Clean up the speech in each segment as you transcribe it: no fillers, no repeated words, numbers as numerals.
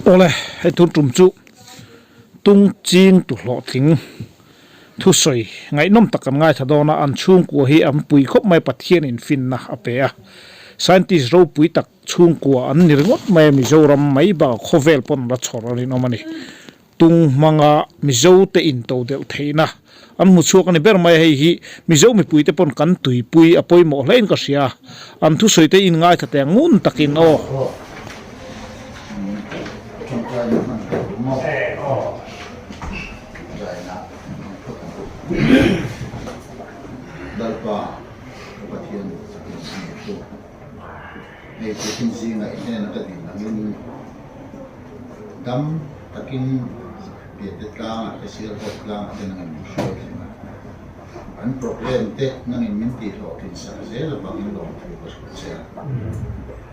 Awle, hei tun tum chu tung ching tu hlawhtling thusawi ngaihnawm tak kan ngaithla dawn a, an chhungkua hi an pui khawp mai Pathianin finna a pe a, scientist ropui tak chhungkua an ni ringawt mai a, Mizoram mai bakah khawvel pawn la chhawr a rinawm a ni. Tung hmanga Mizo te into deuh theihna an hmu chhuak a ni ber mai a, hei hi Mizo mipui te pawn kan tuipui a pawimawh hle in ka hria, an thusawi te in ngaithla teh ang ngun takin aw. Dam takin Piante tlangah te Sialhawk tlangah te nangin min hruai thin a, an problem te nangin min tihhlawhtlin sak zel avangin lawmthu ka hrilh che a.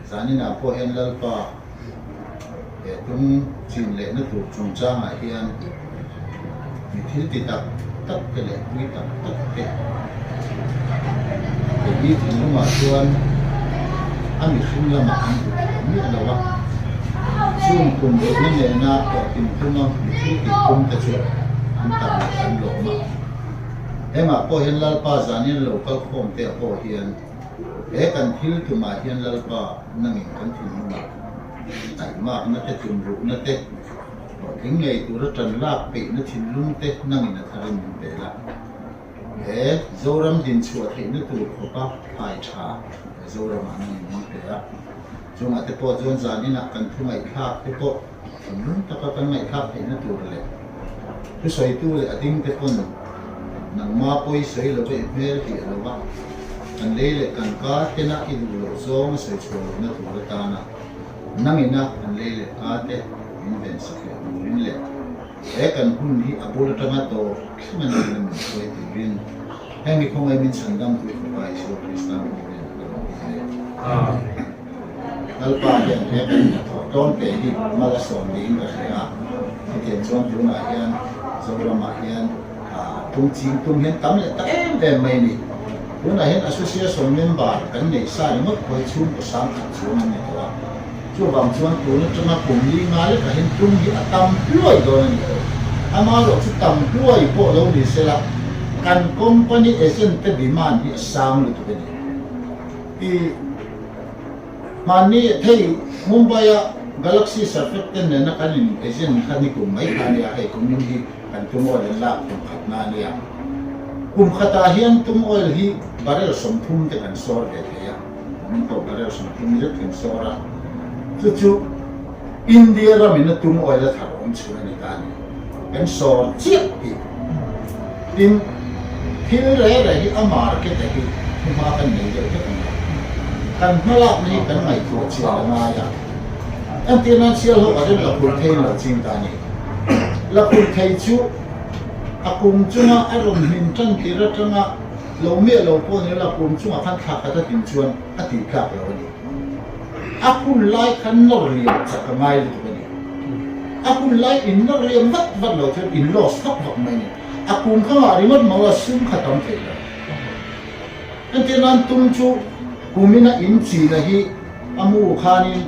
Zaninah pawh hian Lalpa he tung chin lehna tur chungchangah hian mi thil ti tak tak te leh pui tak tak te keini thinlungah chuan a mihring lamah an duh tawh miah lo a, chung kum duhna nena hlawhtlin tuma mi thil tih tum te chu an tam leh kan lawm a. Hengah pawh hian Lalpa zanin lo kal khawm te ah pawh hian he kan thil tumah hian Lalpa nangin kan thinlungah taihmakna te tumruhna te, Hlawhtling ngei tura ṭan lak peihna thinlung te nangin a tharin min pe la. He Zoram dinchhuah theihna tur khawpa thlai ṭha he Zoramah nangin min pe a. Chungah te pawh chuan zan inah kan thu ngaihthlak te pawh thinlung taka kan ngaihthlak theihna tur leh thusawitu leh a ding te pawn nangma pawi sawi lova i hmel tih a lo va, kan lei leh kan ka tena i duh loh zawng a sawi chhuah lohna tur atana Nangina kan lei leh ka te min ven sak leh turin leh he kan hun hi a bul atanga tawp thleng a nihna min hruai turin heng i khawngaih min chhandam tu Fapa Isua Krista hmingin ka rawn ti hle. Lalpa hian he kan hnathawh tawn pe hi mal a sawm niin ka hria a, hetiang chuan tunah hian Zoramah hian tum ching tum hian tam leh ta em em mai a ni. Tunah hian Association member kan neih sa ringawt pawh hi chhungkaw sang khat chuang an ni tawh a, chuvang chuan tun atanga kum li nga lekah hian tum hi a tam hluai dawn a ni. Amaherawh chu tam hluai pawh lo ni sela kan company agent te demand hi a sang lutuk a ni. I hmanni thei Mumbai-a Galaxy Surfactant nena kan in agent kha ni kum mai kha a nia, hei kumin hi Kan tum oil an lak kum khat na a nia. Kum khatah hian tum oil hi barrel 30 te kan sawr ve thei a, min pawh barrel 30 zet kan sawr a, chu chu India ramin a tum oil a thar awm chhun a ni ta a ni. Kan sawr chiah tih. Tin, thil re re hi a market a hi thu hma kan nei deuh vek ang a, kan hmalakna hi kan ngaihtuah chian a ngai a. Entir nan Sialhawk a rem la phur thei lo ching ta a ni. Lakhur thei chu a kum chunga a rawn hmin tan tir atanga lo miah lo pawh ni la kum chungah khan thla khat a tin chuan a tih tlak lo a ni. A hun lai khan nawr liam chak a ngai lutuk a ni. A hun lai in nawr liam vat vat lo chuan in loss vak vak mai a ni. A kum kha ngah ringawt mau a sum kha tam theih lo. Entir nan tum chu kumina in china hi a mu khanin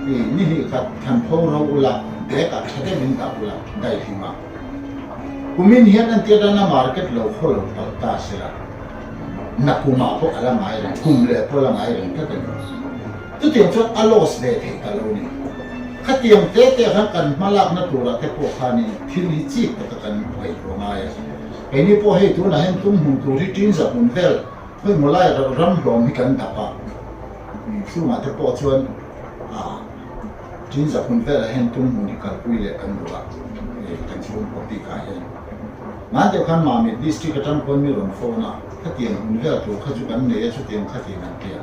i ni hnih khat than pho ro ula bag ah tha deuh in dah ula daihlim ah kumin hian entir nan a market lo khaw lo palh ta sela na kum ah pawh a la ngai reng kum leh pawh a la ngai reng tlat a ni. Chutiang chuan a loss ve theih ta lo ni. Khatiang te te khan kan hmalakna turah te pawh khanin thil hi chik taka kan ngaihtuah ngai a. Keini pawh hei tunah hian tum hmun tur hi Tinza hmun vel khawi maw lai ram hlawm hi kan dap a, chungah te pawh chuan Tinza hmun velah hian tum hmun hi kalpui leh kan duh a, kan chhungkaw bikah hian. Ngan deuh khan Mamit district atang pawn mi rawn phone a, khatiang hmun vel tur kha chu kan nei a chutiang khatiang an ti a.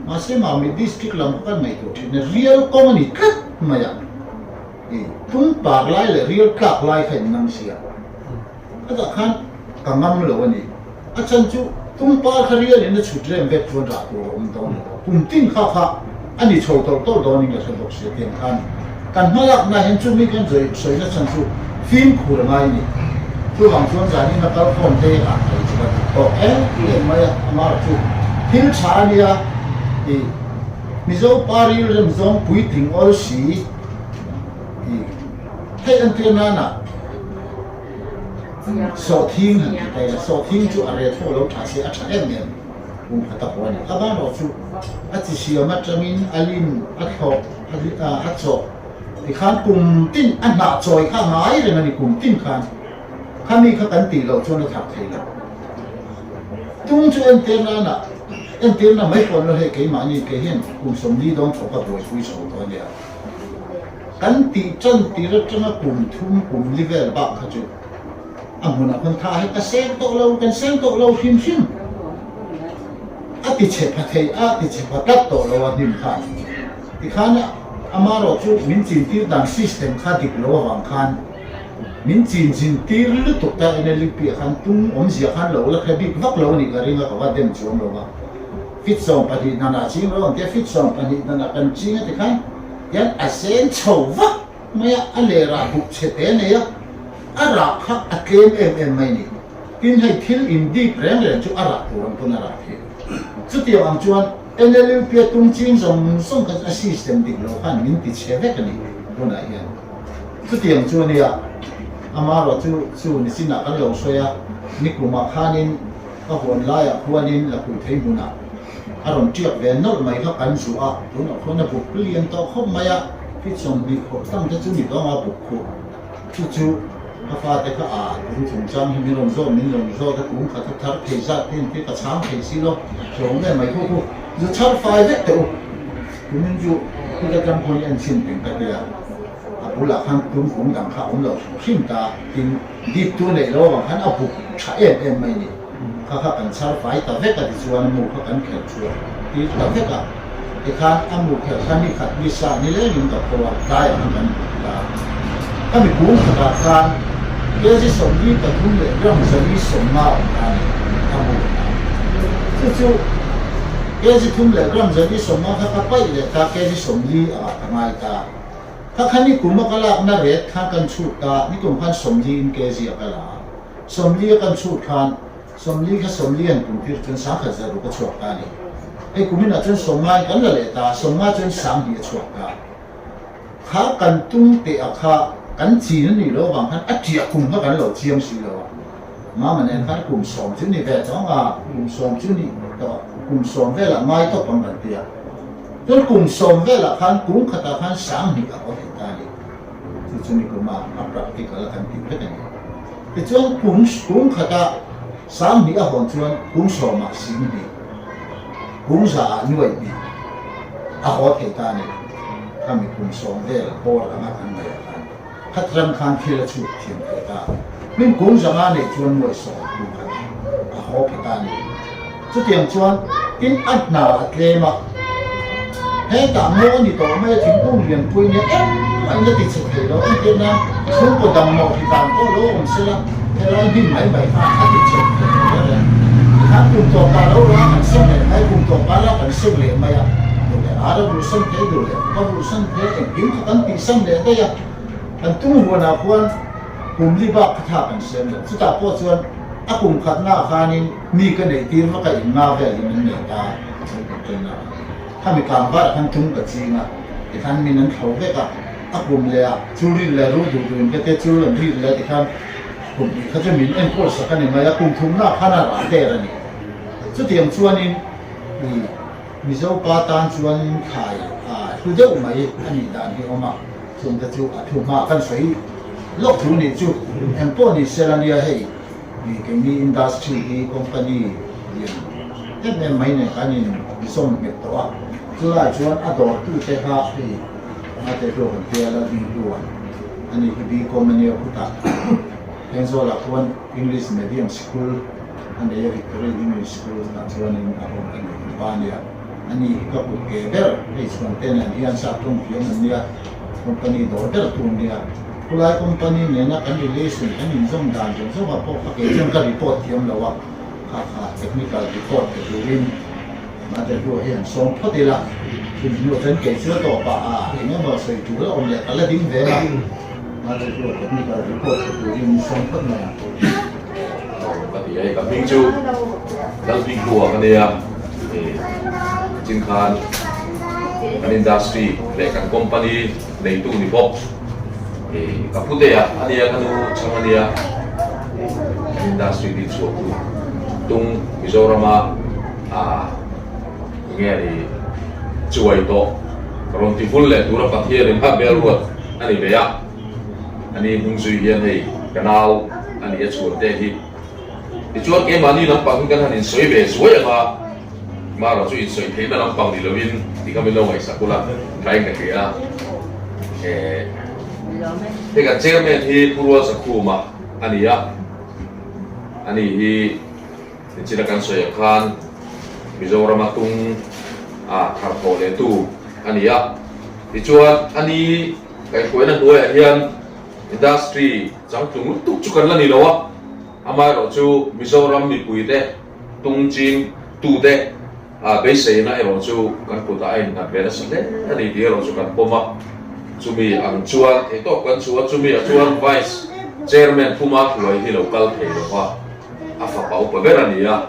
Mahse Mamit district lam kha kan ngaihtuah thin a, rial kawng a ni tlat mai a. I tum par lai leh rial tlak lai kha in nang sia. A dah khan ka ngam lo a ni. A chan chu tum par kha rial in a chhut rem vek chuan rah tur a awm dawn lo. Kum tin kha kha a ni chho tawlh tawlh dawn in ka hre bawk sia tiang khan kan hma lak na hian chumi kan sawi na chhan chu fimkhur a ngai a ni. Chuvang chuan zanin a kal khawm te ah ka inchhawt tawk em em mai a, amah chu. Thil tha a nia i Mizo pa rilrem zawng puitling awl si i hei entir nana sawhthing han ti ta ila, sawhthing chu a ret pawh lo tha se a tha em em kum khat a haw a ni. A ban erawh chu a chi siam atangin a lim a thlawh a chawh tikhan kum tin a hnah chawi kha a ngai reng a ni kum tin khan. Khami kha kan tih loh chuan a thak thei lo. Tung chu entir nana entirna mai pawh lo hei keimahni kei hian kum 40 dawn tho ka buaipui chho tawh a nia. Kan tih tan tir atanga kum thum kum li vel bak kha chu a hmunah khawn tha hi ka seng tawh lo, kan seng tawh lo hrim hrim. A ti chhe pha thei a, ti chhe pha tlat tawh lo a hnim khan. Tikhan amarawh chu min chintir dan system kha dik lo avang khan Min chin zin tir lutuk ta NLUP ah khan tum awmzia khan lo la hre bik vak lo a nih ka ring a, ka va dem chuang lo va. Fit 12 dan ah ching lo ang tia fit 12 dan ah kan ching a ti khan tian a zen chho vak mai a, a ler ah buk chhe te nei a, a rah kha a tlem em em mai ni. Tin hei thil in dip reng reng chu a rah tur ang pawn a rah theih. Chutiang ang chuan NLUP a tum ching zawng zawng kha chu a system dik lo khan min ti chhe vek a ni tunah hian. Chutiang chu a nia, amarawh chu chu nichinah kan lo sawi a, nikumah khanin ka huan laiah khuanin la pui thei hmunah a rawn tiak ve nawlh mai kha kan zuah a, tunah khuan a buk lian tawh khawp mai a, feet 20 khawh tlang te chu ni dawng a buk khuh chu chu ka fate kha a tum chungchang hi min rawn zawt min rawn zawt a, kum khat a thar thei zat te in ka chhang thei si lo, hlawm em mai khu khu zu chhar fai vek teh u, tumin chu khuta tang khuan i en chhin peng ka tia. A bulah khan tum kum dang kha a awm lo hrim hrim ta, tin dip tu neih lo avang khan a buk tha em em mai ni. Kha kha kan chhar fai ta vek a tichuan a mu kha kan khelh chhuah tir ta vek a, tikhan a mu khelh kha ni khat ni sa ni lengin ka pho a, tlaiah khan kan buk ta. Khami kung khatah khan kg 43 leh gram 450 a awm ta a ni, a mu kha. Chu chu kg thum leh gram 450 kha ka paih leh ta, kg 40 ah ka ngai ta. Kha kha nikum a ka lakna ret khan kan chhut ta, nikum khan 40 in kg a ka la a, 40 a kan chhut khan 40 kha 40 an kum tir chuan 10,000 zaruk a chhuak ta a ni. Hei kum inah chuan 50 in kan la leh ta, 50 chuan 2000 a chhuak ta. Kha kan tum teh a kha kan chin a nih loh avang khan a tiah kum kha kan lo chiang si lo a. Mama nen khan kum 10 chu ni ve tawh ang a, kum 10 chu ni tawh, kum 10 velah ngai tawp ang kan ti a. Chuan kum 10 velah khan kum khatah khan 2000 a haw thei ta a ni. Chu chu ni kuma a practical a kan tih vek a ni. Tichuan kum kum khata 2000 a hawn chuan kum 10ah 20,000, kum 100ah 2,000 a haw thei ta a ni. Khami kum 10 vel bawr anga kan ngaihah khan. Khat ram khan thil a chhut thiam thei ta. Hmin kung 500 neih chuan 10,000 kum khat a haw pha ta a ni. Chutiang chuan tin a hna a tlem a, hetah ngaw a ni tawh mai a, thingkung lianpui nia engmah in a ti chhe thei lo. Entir nan chhungkaw dang mawh hi dan pawh lo awm se la, helai hnim mai mai kha a ti chhe thei lo reng reng. Tikhan kum tawpah lo la kan seng leh mai, kum tawpah la kan seng leh mai a, duh leh ar a ruhsan thei, duh leh ka ruhsan thei, engkim kha kan tihsan leh daih a. Kan tung huanah khuan kum li bak kha tha kan sem lo. Chutah pawh chuan a kum khatnaah khanin mi ka neih tir vak a innga velin an nei ta a sawi kan ṭan a. Khami kang varah khan tung ka ching a, tikhan min an thlo vek a, a kum leh ah chul rit leh ru duh duhin ka tia chul an rit leh tikhan kum hnih kha chu min enkawl sak a ni mai a, kum thumnaah khan a rah der a ni. Chutiang chuanin i Mizo pa tan chuan thlai a hlu deuh mai a nih dan hi a awm a. Chungte chu a thu hma kan sawi lawk thu nih chu eng pawh ni sela nia hei keini industry hi company lian em em mai nen kan in zawm nghet tawh a, chulai chuan a dawrtute kha hei Mate Hluah kan tia Lalhminghlua a ni hi B-Com a nia khutah Thenzawl ah khuan English medium sikul a nei a Victory English School tah chuanin a awm a ni pa nia. A ni hi ka kut ke ber, hei chhuan te nen hian sap tawng thiam an nia, company dawr ber tu an nia. Khulai company nena kan relation kan inzawm dan zawng zawng ah pawh kha kei chuan ka report thiam lo a, kha kha technical report pe turin Mother Hluah hi han sawm phawt ila, chumi hnuah chuan kei chu a tawpah a eng emaw sawi tul a awm leh ka la ding ve a, Mother Hluah technical report pe turin sawm phawt mai ang. Ka ti a, ka hming chu Lalbik Hluah ka nia. Chin khan kan industry leh kan company neitu ni bawk ka pu te a ania ka nu chhang ania kan industry din chhuak tu tung Mizorama ah enge ni chuai tawh rawn ti vul leh tura Pathian in a bel ruat ani ve a ani hnung zui hian hei ka nau ani a chhuan te hi. Tichuan keimahni lampang hi kan han insawi ve zuai ang a, marawh chu insawi theihna lampang ni loin tih kha min lo ngaihsak ula, thain ka hria a. Hei kan chairman hi Pu Rual Zakhuma a ni a, ani hi nichina kan sawi ang khan Mizorama tung a thar thawh lehtu a ni a. Tichuan ani kaihhruaina hnuaiah hian Industry changtlung lutuk chu kan la ni lo a, amaherawh chu Mizoram mipuite tung ching tute beiseina erawh chu kan kutah a innghat ve nasa hle a ni tih erawh chu kan pawm a. Chumi ang chuan theihtawp kan chhuah a, chumi ah chuan Vice Chairman Puma Hruai hi lo kal thei lo va, a fapa upa ber a ni a,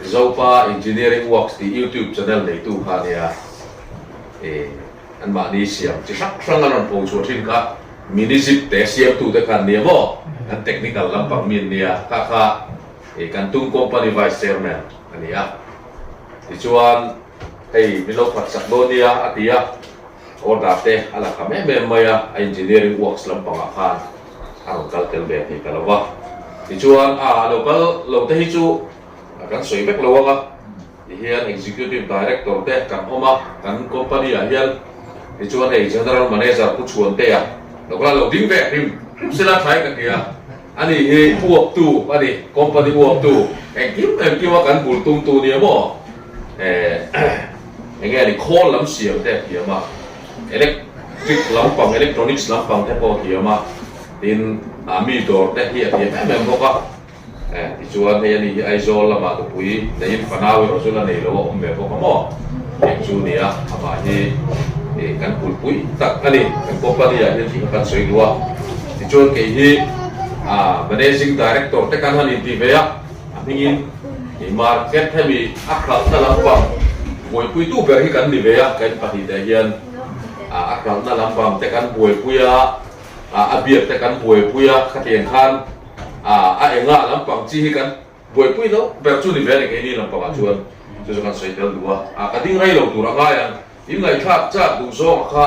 Zopa Engineering Works tih YouTube channel neitu kha a nia. Anmahni siam chi hrang hrang an rawn pho chhuah thin kha mini zip te siamtute kha an nia maw? Kan technical lampang mi an nia kha kha ih kan tum company vice chairman a ni a. Tichuan hei min lo phat sak dawn nia a ti a, order te a la kham em em mai a, a engineering works lampangah khan a rawn kal tel ve thei ta lo va. Tichuan a lo kal lo te hi chu kan sawi vek lo ang a. Tihian Executive Director te kan awm a, kan company ah hian tichuan hei General Manager Pu Chhuantea lo kala lo ding ve hrim hrim sela thlai ka hria a ni hi uaptu a ni, company uaptu engkim engkim a kan bul tum tu nia maw eh enge a ni khawl lam siam te a thiam a, electric lampang electronics lampang te pawh a thiam a, tin ah mi dawr te hi a thiam em em bawk a. Tichuan hei ani hi Aizawl lamah nupui neiin fanau erawh chu la nei lo a awm ve bawk a maw? Heng chu ni a, amah hi kan kulhpui tak a ni, kan company ah hian tih kha kan sawi duh a. Tichuan kei hi Managing Director te kan han intih ve a, a hmingin market hemi a hralhna lampang buaipuitu ber hi kan ni ve a, kan pahnihte hian a hralhna lampang te kan buaipui a, a biak te kan buaipui a, khatiang khan a enga lampang chi hi kan buaipui lo ber chu ni ve a ni keini lampangah chuan chu chu kan sawi tel duh a, ka ding rei lo tur a ngai ang, in ngaihthlak chak duh zawng a kha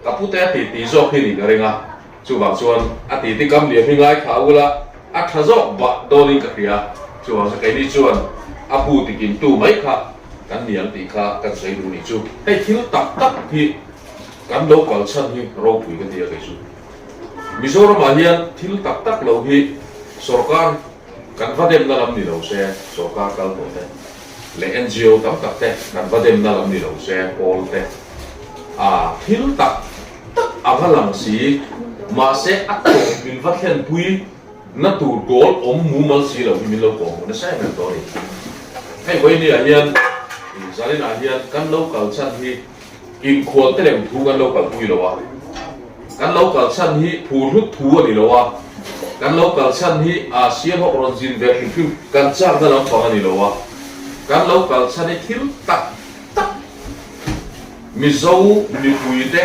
ka pute a titi zawk hi ni ka ring a, chuvang chuan a titi kam liam hi ngaithla ula a tha zawk bah dawnin ka hria, chuvang chuan keini chuan a bu tikintu mai kha kan ni ang tih kha kan sawi duh ni chu, hei thil tak tak hi. Kan lo kal chhan hi ropui ka ti a kei chu. Mizoramah hian thil tak tak lo hi sorkar kan va demna lam ni lo se, sorkar kal tawh te leh NGO tam tak te kan va demna lam ni lo se, pawl te a thil tak tak anga lang si, mahse a tawp min va thlenpui na tur goal awm mumal si lo hi min lo kawh hmuh nasa em em tawh a ni. Hei vawinia hian Zaninah hian kan lo kal chhan hi Inkhual te lem thu kan lo kalpui lo a, kan lo kal chhan hi phur hlut thu a ni lo a, kan lo kal chhan hi Asia hawk rawn zin ve hrim hrim kan chakna lampang a ni lo a, kan lo kal chhan hi thil tak tak Mizo mipui te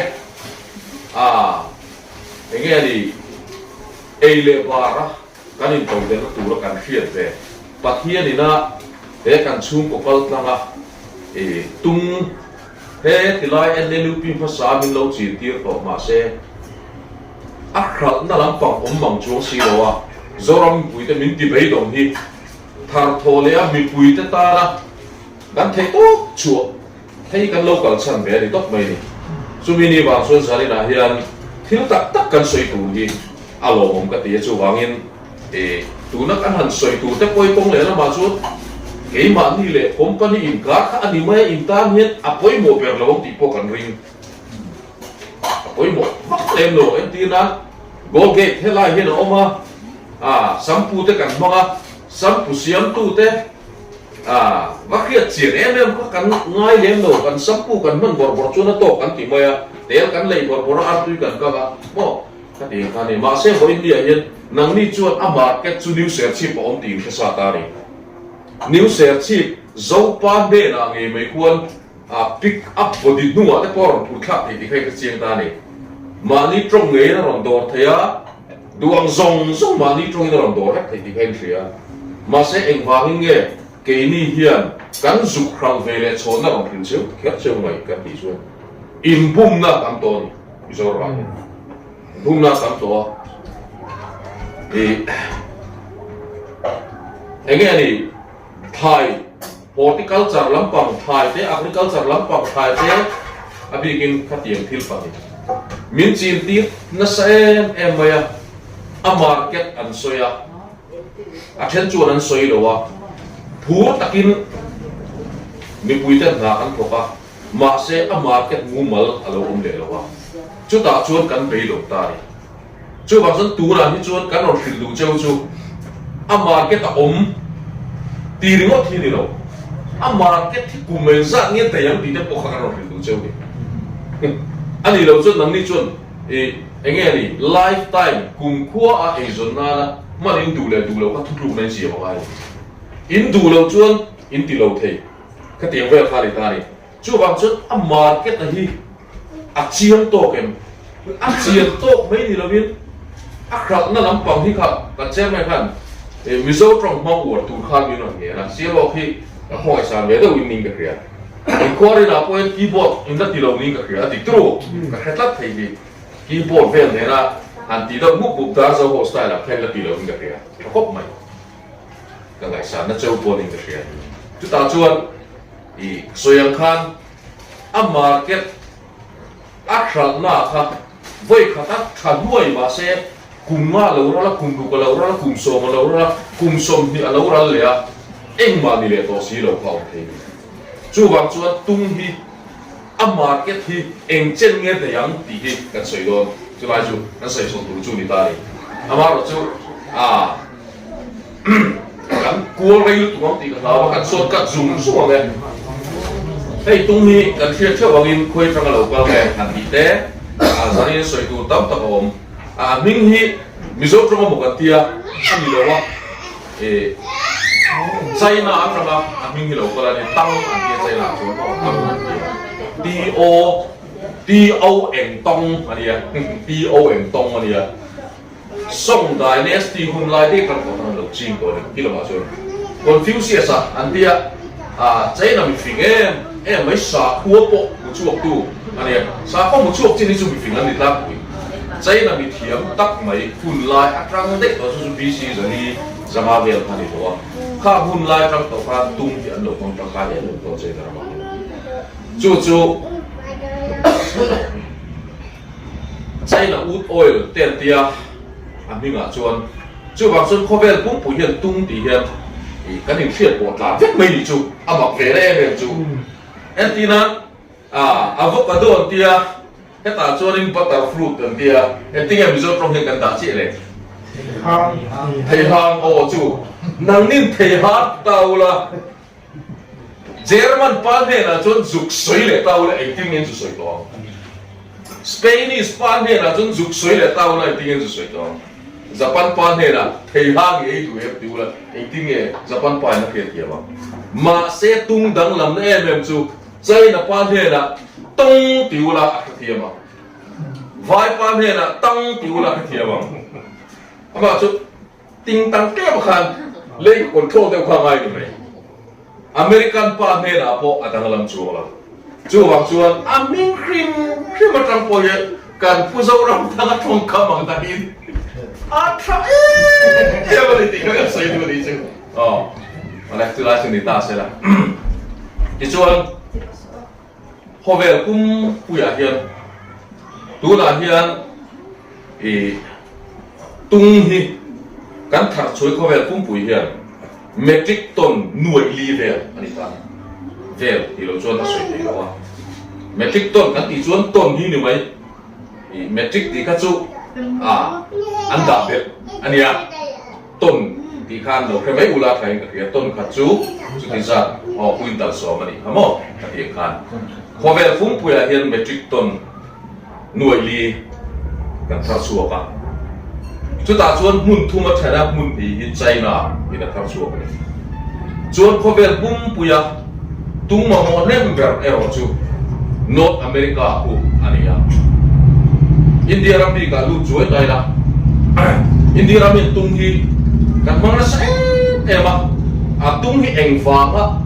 a enge a ni ei leh bar a kan intodelhna tura kan hriat ve Pathian ina he kan chhungkaw kal tlanga i tung he tilai NLUP hmasa min lo chin tir tawh mahse a hralhna lampang awm mang chuang si lo a, Zoram mipuite min ti beidawng hi thar thaw leh a mipuite tana kan theih tawp chhuah hei kan lo kal chhan ve a ni tawp mai ni. Chumi ni vang chuan zaninah hian thil tak tak kan sawi tur hi a lawmawm ka ti a, chuvangin E, tuna kan han sawi tur te pawipawng leh lamah chuan keimahni leh company inkar kha a ni mai a, in tan hian a pawimawh ber lo ang tih pawh kan ring. A pawimawh vak lem lo, entir nan Gold Gate helai hian a awm a, a sampu te kan hmang a, sampu siamtu te a va hriat chian em em kha kan ngai lem lo, kan sampu kan hman bawrh bawrh chuan a tawk kan ti mai a, tel kan lei bawrh bawrh a, artui kan kang a, maw? Ka ti kha ni. Mahse vawiin ni ah hian nangni chuan a market chu New Serchhip a awm tih in hre sa ta a ni. New Serchhip. Zopa hnenah ngei mai khuan a pick up body hnungah te pawh a rawn phur thlak thei tih kha i hre chiang ta a ni. Mahni tawng ngeiin a rawn dawr thei a, duh ang zawng zawng mahni tawngin a rawn dawr vek thei tih kha in hria. Mahse engvangin nge keini hian kan zuk hralh ve leh chhawnna rawn hrilh cheu kher cheu mai kan tih chuan inbumna tam tawh a ni Mizoramah hian. Inbumna tam tawh a, ih enge a nih? Thlai, horticulture lampang thlai te, agriculture lampang thlai te a bikin khatiang thil pahnih min chin tir nasa em em mai a, a market an sawi a, a then chuan an sawi lo a, phur takin mipui ten hna kan thawk a, mahse a market mumal a lo awm leh lo a, chutah chuan kan bei lo ta a ni. Chuvang chuan tunah hi chuan kan rawn hrilh duh cheu chu a market a awm ti ringawt hi ni lo, a market hi kum engzat nge daih ang tih te pawh kha kan rawn hrilh duh cheu ni. A nih loh chuan nangni chuan ih eng nge ni life time kumkhua a eizawn nana hman in duh leh duh loh kha thutlukna in siam a ngai lo. In duh loh chuan in ti lo thei khatiang vel kha a ni ta a ni. Chuvang chuan a market a hi a chiang tawk em? A chian tawk mai ni lovin a hralhna lampang hi kha kan chairman khan Mizo tawng hmang uar tur khan min rawn ngen a, Sialawk hi ka khawngaihsan ve deuhin ning ka hria. Inquiry lah pawhin keyboard in la ti lo ning ka hria a dik turu ka hre tlat thei hi keyboard vel nena han tih deuh mup mup dar zo ho style ah khan la ti lo in ka hria tha khawp mai. Ka ngaihsanna cheu pawh ning ka hria. Chutah chuan I sawi ang khan a market a hralhna kha vawi khat a tha hnuai mahse kum nga a lo ral a, kum ruk a lo ral a, kum sawm a lo ral a, kum 20 a lo ral leh a, engmah ni leh tawh si lo kha a awm thei a ni. Chuvang chuan tung hi a market hi eng chen nge daih ang tih hi kan sawi dawn, chulai chu kan sawi chhawn tur chu ni ta a ni. Amaherawhchu a. Kan kual rei lutuk ang tih ka hlau a, kan sawn cut zung zung ang e. Hei tung hi kan hriat theuh angin khawi atanga lo kal nge han tih te, a zanin sawi tur tam tak a awm. A hming hi Mizo tawng emaw kan tia a ni lo a, e China atanga a hming hi lo kal a ni, Tang an tia China ah chuan Tang an tia. T-O T-O eng tawng a nia, T-O eng tawng a nia. Song Dynasty hun lai daih ram pawh khan an lo ching tawh a ni. Khi lamah chuan Confucius a an tia a China mifing em em mai sakhua pawh hmu chhuaktu a nia. Sakhua hmu chhuak chin hi chu mifing an ni tlangpui. China mithiam tak mai hun lai atang daih tawh chu chu BC zali zanga vel kha a ni tawh a. Kha hun lai atang tawh khan tum hi an lo hmang tangkai em em tawh China ramah hian. Chu chu. China Wood Oil te an tia a hmingah chuan chuvang chuan khawvel pumpui hian tung tih hian ih kan inhriat pawh tlan vek mai nih chu a mak ve em em chu. Entirna ah avocado an tia hetah chuanin butter fruit an tia engtinge Mizo tawng hian kan dah chiah le? Theihang aw chu nangnin theihang ta ula. German pa hnenah chuan zuk sawi leh ta ula engtin nge zu sawi tawh ang? Spanish pa hnenah chuan zuk sawi leh ta ula engtin nge zu sawi tawh ang? Japan pa hnenah theiha nge ei duh em ti ula engtin nge Japan pa in a hriat thiam ang? Mahse tung danglamna em em chu China pa hnenah tawng ti ula a hrethiam ang. Vai pa hnenah tang ti ula a hrethiam ang. Amah chu. Ting tang tlem khan lei ka control deuh kha ngai ni mai. American pa hnenah pawh a danglam chuang lo. Chuvang chuan a hming hrim hrim atang pawh hian kan Pu Zoramthanga tawngkam ang dahin a tha em em a ni tih kha kan sawi duh a nih chu. Aw, awle chulai chu ni ta se la. Tichuan. Khawvel pumpuiah hian tunah hian ih tung hi kan thar chhuai khawvel pumpui hian metric ton nuaih li vel a ni ta vel tih loh chuan a sawi thei lo a, metric ton kan tih chuan ton hi ni mai ih metric tih kha chu ah an dah belh a nia. Tawn tih khan lo hre mai ula thain ka hria, tawn khat chu chuti zat aw quintal sawm a nih kha maw ka tih ang khan khawvel fungpuiah hian metric ton nuaih li kan thar chhuak a, chutah chuan hmun thum a then a, hmun hnih hi China in a thar chhuak a ni. Chuan khawvel pumpuia tung mamawh hnem ber erawh chu North America khu a ni a. India ram bikah lut chuai ta ila, India ram hian tung hi kan hmang nasa em em a, a tung hi engvanga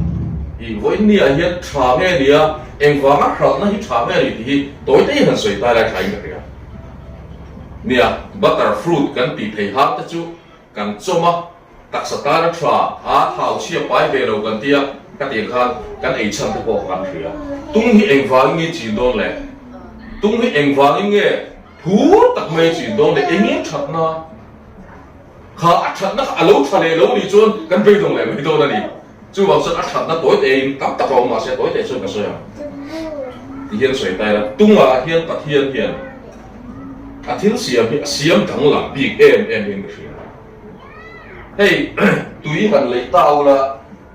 i vawiinniah hian tha nge ni a, engvanga hralhna hi tha nge ni tih hi tawi te hian han sawi ta ila thain ka hria. Nia, butter fruit kan tih thei har te chu kan chawm a, taksa tan a tha a, thau chhia pai ve lo kan tia ka tih khan kan ei chhan te pawh kan hria. Tung hi engvangin nge chin dawn le? Tung hi engvangin nge phur tak mai chin dawn le? Eng nge thatna? Kha a thatna kha a lo tha leh lo nih chuan kan beidawng leh mai dawn a ni. Chuvang chuan a thatna tawi te in tam tak a awm mahse tawi te chuan ka sawi ang ti hian sawi ta ila tungah hian Pathian hian a thil siam hi a siam danglam bik em em in ka hria. Hei tui han lei ta ula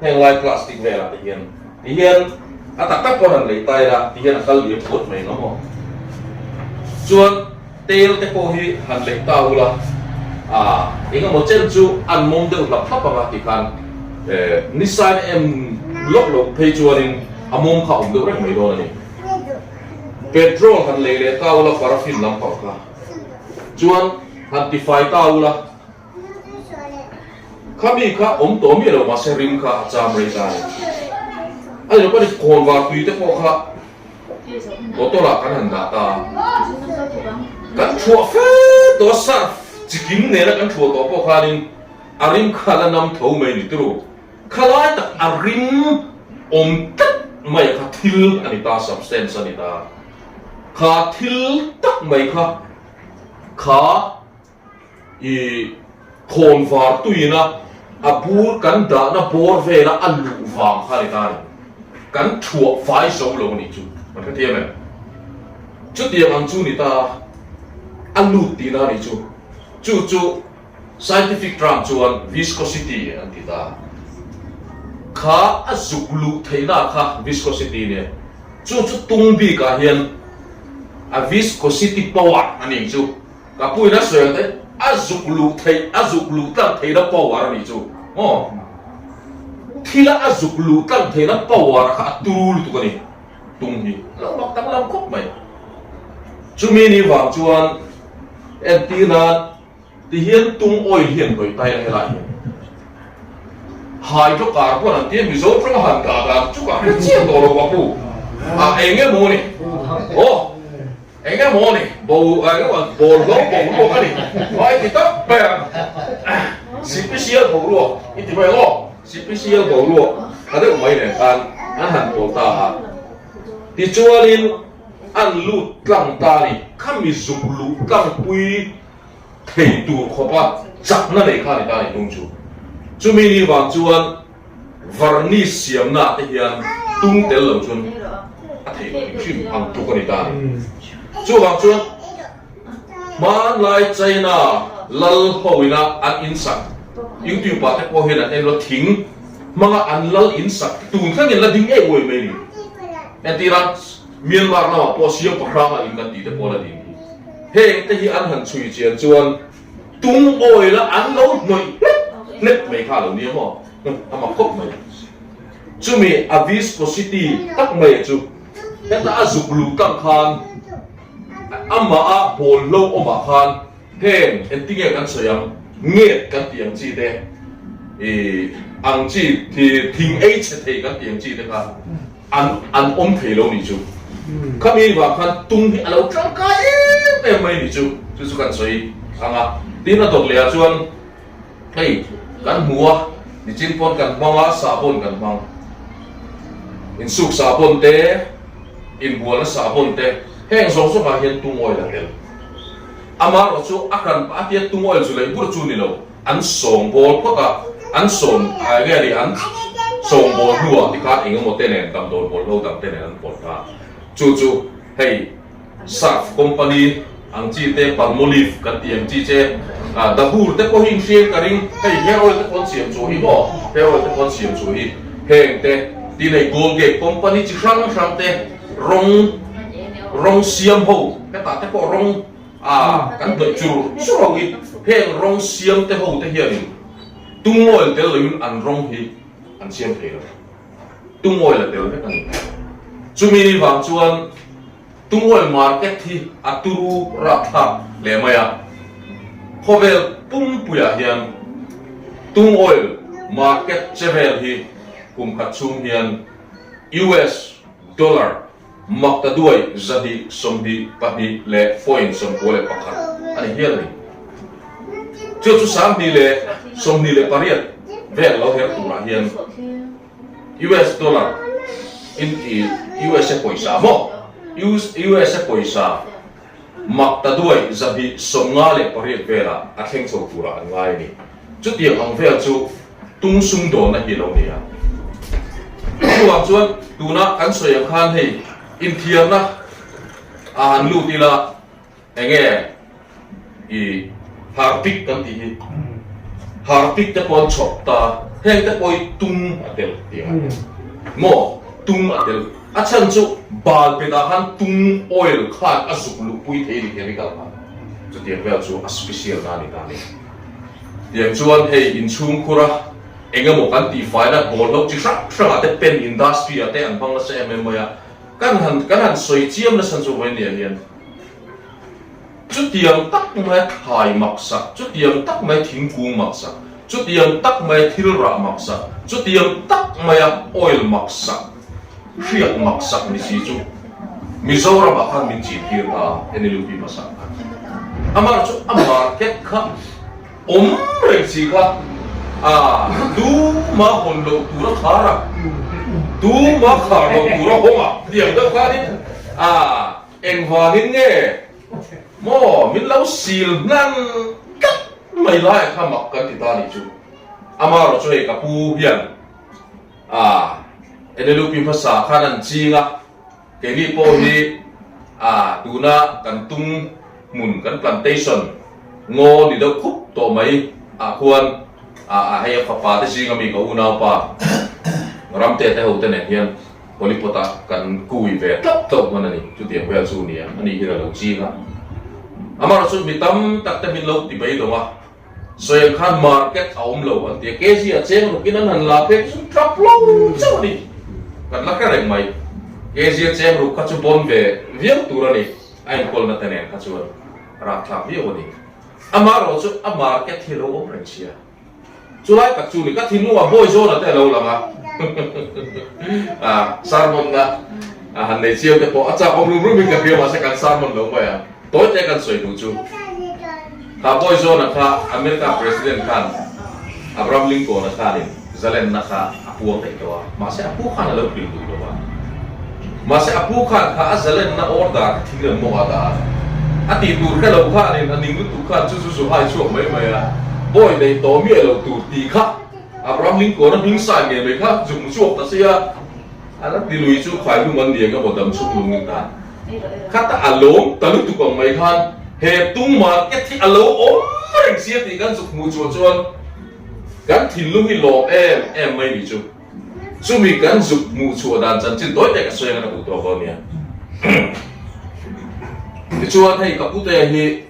heng lai plastic velah te hian ti hian a tak tak pawh han lei ta ila ti hian a kal liam phut mai ang maw. Chuan tel te pawh hi han lei ta ula ah eng emaw chen chu an mawm deuh hlap hlap ang a ti khan eh ni sign em lawk loh phei chuanin a mawm kha a awm deuh reng mai dawn a ni. Petrol han lei leh ta ula paraffin lampang kha chuan han tifai ta ula khami kha awm tawh miah lo mahse rim kha a cham rei ta a ni. A ni lo pawh ni khawnvar tui te pawh kha bottle ah kan han dah ta a, kan thuah fe tawh a surf chikim nena kan thuah tawh pawh khanin a rim kha la nam tho mai ni turu. Khalai tak a ring awm tlat mai kha thil a ni ta, substance a ni ta. Kha thil tak mai kha, kha i khawnvar tuina a bur kan dahna bawr vela a luh vang kha a ni ta a ni. Kan thuah fai zo lo a nih chu, kan hrethiam em? Chutiang ang chu ni ta, a lut tihna a nih chu. Chu chu. Scientific term chuan viscosity an ti ta. Kha a zuk luh theihna kha viscosity nia. Chu chu tung bikah hian a viscosity power a nih chu. Ka puina sawi ang te a zuk luh theih a zuk luh tlang theihna power a nih chu maw. Thila a zuk luh tlang theihna power kha a turu lutuk a ni tung hi. A lo mak danglam khawp mai. Chumi ni vang chuan entir nan. Ti hian tung oil hian hnawih ta ila helai hian hydrocarbon an tia Mizo tawng a han dah dan chu ka hre chiang tawh lo ka pu a eng emaw ni aw eng emaw ni bo eng emaw bawlhlo boruak a ni vai ti tak mai a sipisial boruak i ti mai ang aw sipisial boruak tha deuh mai nen khan an han pawl ta a tichuanin an lut tlang ta a ni khami zuk luh tlangpui thei tur khawpa chakna nei kha a ni ta a ni tung chu. Chumi ni vang chuan varnish siamna te hian tung tel lo chuan a thei lo hrim hrim ang tluk a ni ta a ni. Chuvang chuan hmanlai China lal ho ina an insak YouTube ah te pawh hian an en lo thing hmanga an lal insak tun thlengin la ding em uai mai a ni. Entirah Myanmar lamah pawh siam pahranga in kan tih te pawh la ding hi. Heng te hi an han chhui chian chuan tung oil a an lo hnawih hlep hlep mai kha a lo nia maw? A mak khawp mai. Chumi a viscosity tak mai chu heta a zuk luh tlang khan amah a bawlhlo awmah khan heng engtinge kan sawi ang nget kan tih ang chi te ih ang chi thing ei chhe thei kan tih ang chi te kha An an awm thei lo nih chu. Khami vang khan tung hi a lo tangkai em em mai nih chu. Chu chu kan sawi ang a. Tin a dawt leh ah chuan hei kan hmu a, nichin pawn kan hmang a, sahbawn kan hmang. Insuk sahbawn te, inbualna sahbawn te, heng zawng zawng ah hian tung oil a tel. Amaherawh chu a hran pah a tia tung oil chu lei bur chu ni lo. An sawngbawl phawt a, an sawm nge ni an sawngbawl hnuah tikhan eng emaw te nen damdawi bawlhlo dang te nen an pawlh ta. Chu chu hei Surf company ang chi te Palmolive kan tih ang chi che Dabur te pawh hi inhriat ka ring, hei hair oil te pawh an siam chu hi maw, hair oil te pawh an siam chu hi heng te tin hei Colgate company chi hrang hrang te rawng rawng siam ho hetah te pawh rawng A, kan hnawih chur chur ho hi heng rawng siam te ho te hianin tung oil tel loin an rawng hi an siam thei lo. Tung oil a tel vek a ni. Chumi ni vang chuan tung oil market hi a turu rapthlak hle mai a. Khawvel pumpuiah hian tung oil market che vel hi kum khat chhung hian US dollar Maktaduai 222 leh 91 a ni hial a ni. Chu chu 2028 vel lo her turah hian US dollar in i USA pawisa maw? USA pawisa Maktaduai 258 velah a thleng chho turah an ngai a ni. Chutiang ang vel chu tung sumdawnna hi lo ni a. Chuvang chuan tuna kan sawi ang khan hei inthiarna a han lut ila enge i harpik kan tih hi harpik te pawh an chhawp ta heng te pawh hi tung a tel tih ang maw tung a tel a chhan chu bal petah khan tung oil khan a zuk luhpui thei a ni chemical khan chutiang vel chu a special na a ni ta a ni. Tiang chuan hei inchhung khura eng emaw kan tihfaina bawlhlo chi hrang hrangah te pen industry ah te an hmang nasa em em mai a, kan han kan han sawi chiam nasa chu vawinia hian chutiang tak mai thlai maksak, chutiang tak mai thingkung maksak, chutiang tak mai thil rah maksak, chutiang tak maia oil maksak, hriak maksak ni si chu Mizoramah khan min chin tir ta a, NLUP hmasa khan. Amah chu a market kha awm reng si kha a tuma hawn loh tur a khar a, tuma khar loh tur a hawng a tiang deuh khanin a engvangin nge maw min lo sil hnan tlat mai lai kha mak kan ti ta nih chu. Amaherawhchu hei ka pu hian A, NLUP hmasa khan an ching a, keini pawh hi a tuna kan tung hmun kan plantation ngaw ni deuh khup tawh mai ah khuan a a hei a fapa te zinga mi ka unaupa Ramte te ho te nen hian Hollypot ah kan kui ve tlauh tlauh hman a ni, chutiang vel chu nia a ni hian a lo ching a. Amaherawhchu mi tam tak te min lo ti beidawng a. Sawiah khan market a awm lo an ti a, kg a cheng rukin an han la phei chu tap lo chauh a ni. Kan la hre reng mai. Kg a cheng ruk kha chu bawn ve viau tur a ni, a enkawlna te nen kha chuan rapthlak viau a ni. Amaherawhchu a market hi a lo awm reng sia. Chulai tak chu ni, ka thinlungah bawi zawna te a lo lang a, a sermon na a han nei chiang te pawh a chak awm rum rum in ka hria mahse kan sermon lo mai a, tawi te kan sawi duh chu kha bawi zawna kha America President khan Abraham Lincoln a khanin zalenna kha a puang daih tawh a, mahse a pu khan a lo hrilh duh lo a. Mahse a pu khan kha a zalenna order kha thing rem mawngah a dah a, a tih tur hre lo khanin a ning lutuk khan chu chu zu hai chhuak mai mai a, bawi neih tawh miah lo tur tih kha Abraham Lincoln a hming sign ngei mai kha zuk mu chhuak ta sia, a la ti lui chu khai hlum an ni ang emaw dam chhung lung in tan khat a a lawm ta lutuk ang mai khan he tung market hi a lo awm reng sia tih kan zuk hmuh chhuah chuan kan thinlung hi lawm em em mai ni chu. Chumi kan zuk hmuh chhuah dan chanchin tawi te ka sawi anga ka duh tawk dawn nia. Tichuan hei ka pute hi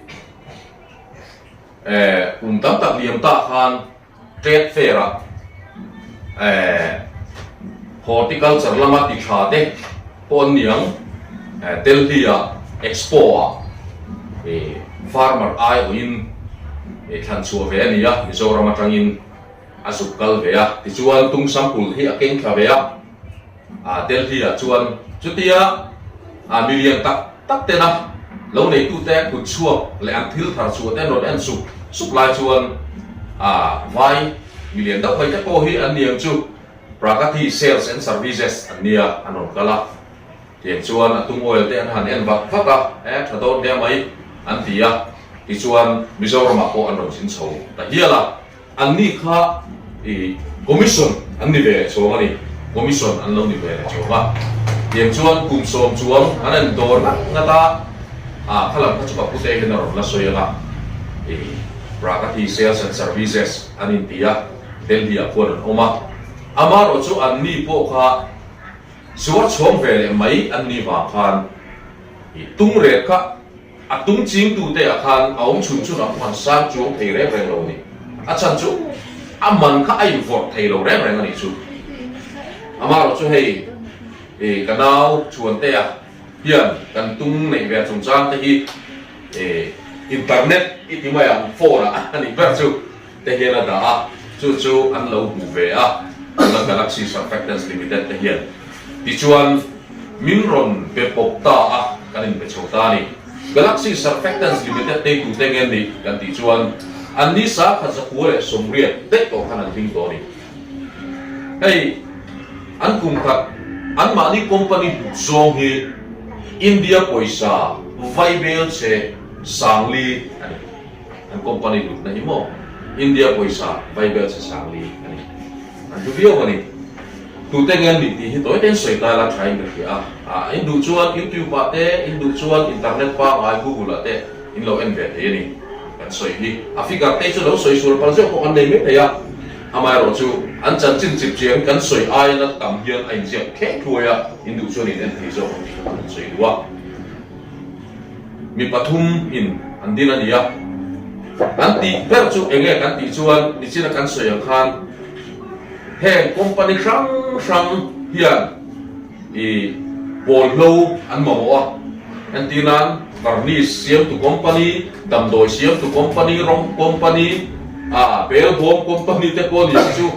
eh kum tam tak liam ta khan trade fair ah eh horticulture lama ti tha te pawh an niang eh Delhi ah expo ah eh farmer aiawhin eh thlan chhuah ve a ni a Mizoram atangin. A zuk kal ve a, tichuan tung sample hi a keng thla ve a, a Delhi ah chuan chutia a milian tak tak tena lo neitute kut chhuak leh an thil thar chhuah te an rawn en sup sup lai chuan a vai milian deuh mai te pawh hi an ni ang chu Pragathi Sales and Services an nia an rawn kal a, tiang chuan a tung oil te an han en vak vak a, e tha dawn hle mai an ti a, tichuan Mizoramah pawh an rawn zin chho ta hial a. Anni kha i Commission an ni ve leh chhawng a ni, Commission an lo ni ve leh chhawng a. Tiang chuan kum sawm chuang an en dawr ngat ngat a, ah kha lam kha chu ka pute hian a rawn la sawi ang a, i Pragathi Sales and Services an inti a, Delhi ah khuan an awm a. Amaherawh chu anni pawh kha zuar chhawng ve leh mai an ni vang khan i tung rek kha, A tung chingtute ah khan a awm chhun chhun ah khuan sang chuang thei reng reng lo a ni. A chhan chu a man kha a invawrh thei lo reng reng a nih chu. Amaherawhchu hei ih ka nau Chhuantea hian kan tung neih ve chungchang te hi ih internet i ti mai ang phone ah a nih ber chu te hian a dah a, chu chu an lo hmu ve a, tuna Galaxy Surfactants Limited te hian. Tichuan, min rawn be pawp ta a, kan inbe chho ta a ni. Galaxy Surfactants Limited te tute nge nih kan tih chuan, an ni sa khat 180 daih tawh khan an hming tawh a ni. Hei, an kum khat anmahni company hlut zawng hi India pawisa vaibel che 4000 a ni. An company hlutna hi maw India pawisa vaibel chhe 4000 a ni. An hlu viau a ni. Tute nge an nih tih hi tawi tein sawi ta ila tha in ka hria a. Ah in duh chuan YouTube ah te, in duh chuan internet pangai Google ah te in lo en ve thei a ni. Kan sawi hi a figure te chu lo sawi sual palh zeuh pawh kan nei mai thei a. Amaherawh chu an chanchin chip chiang kan sawi aia na tam hian a inziak khek thuai a, in duh chuan in en thei zawk ang tih kha kan han sawi duh a. Mi pathum in an din a ni a, an tih ber chu eng nge kan tih chuan nichina kan sawi ang khan heng company hrang hrang hian ih bawlhlo an mamawh a, entir nan varnish siamtu company, damdawi siamtu company, rawng company, ah belbawm company te pawh ni ang chu.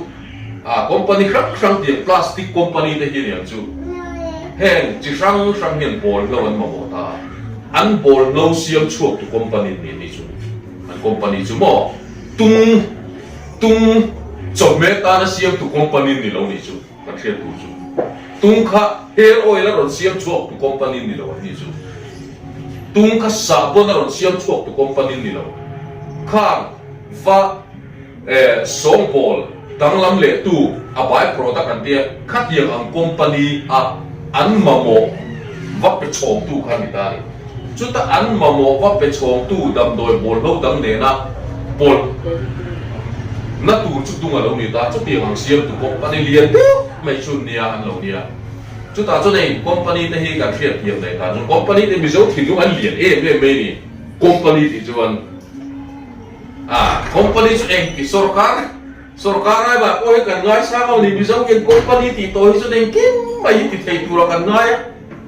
Ah company hrang hrang tih plastic company te hi aniang chu heng chi hrang hrang hian bawlhlo an mamawh ta a, an bawlhlo siam chhuak tu company ni ni chu an company chu maw tung tung chawhmeh tana siam tu company ni lo ni chu kan hriat tur chu tung kha hair oil a rawn siam chhuak tu company ni lo an ni chu tung kha sahbawn a rawn siam chhuak tu company ni lo khang va Sawngbawl danglam leh tu a by product an tia khatiang ang company a an mamawh va pe chhawngtu kha ni ta a ni. Chuta an mamawh va pe chhawngtu damdawi bawlhlo dang nena pawlh na tur chu tung a lo ni ta. Chutiang ang siamtu company lian deuh mai chu nia an lo nia. Chutah chuan hei company te hi kan hriat thiam leh dan chu company te Mizo thinlung an lian em em mai ni company tih chuan. A company chu eng ti sorkar sorkar ai mah pawh hi kan ngai sang lo ni Mizo hian company tih tawh hi chuan engkim mai hi ti thei tura kan ngai a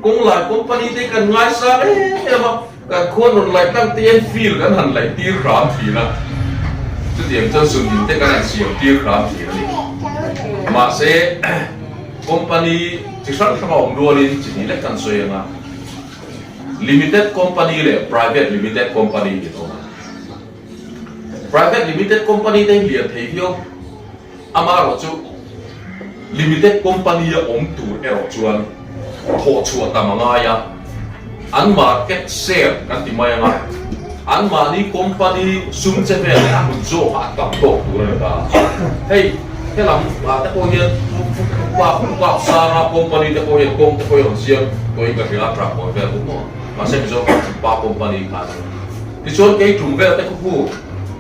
kawng lai company te hi kan ngai sang em em a kan khuan rawn laih tlang te hian field kan han laih tir hram thin a chutiang chuan zun te kan han siam tir hram thin a ni mahse company chi hrang hrang a awm rualin chi hnih lek kan sawi ang a limited company leh private limited company hi an awm a. Private limited company te hi lian thei viau, amaherawh chu limited company a awm tur erawh chuan thawh chhuah tam a ngai a, an market share kan ti mai anga an mahni company sum che vel leh a hmun zawk ah a tam tawk tur a ni ta. Hei helam ah te pawh hian Pu Sanga company te pawh hian kawng te pawh hi a rawn siam tawhin ka hria a, truck kawi vel bawk maw? Mahse Mizo khan chu pa company khan tichuan kei tum vel te khu khu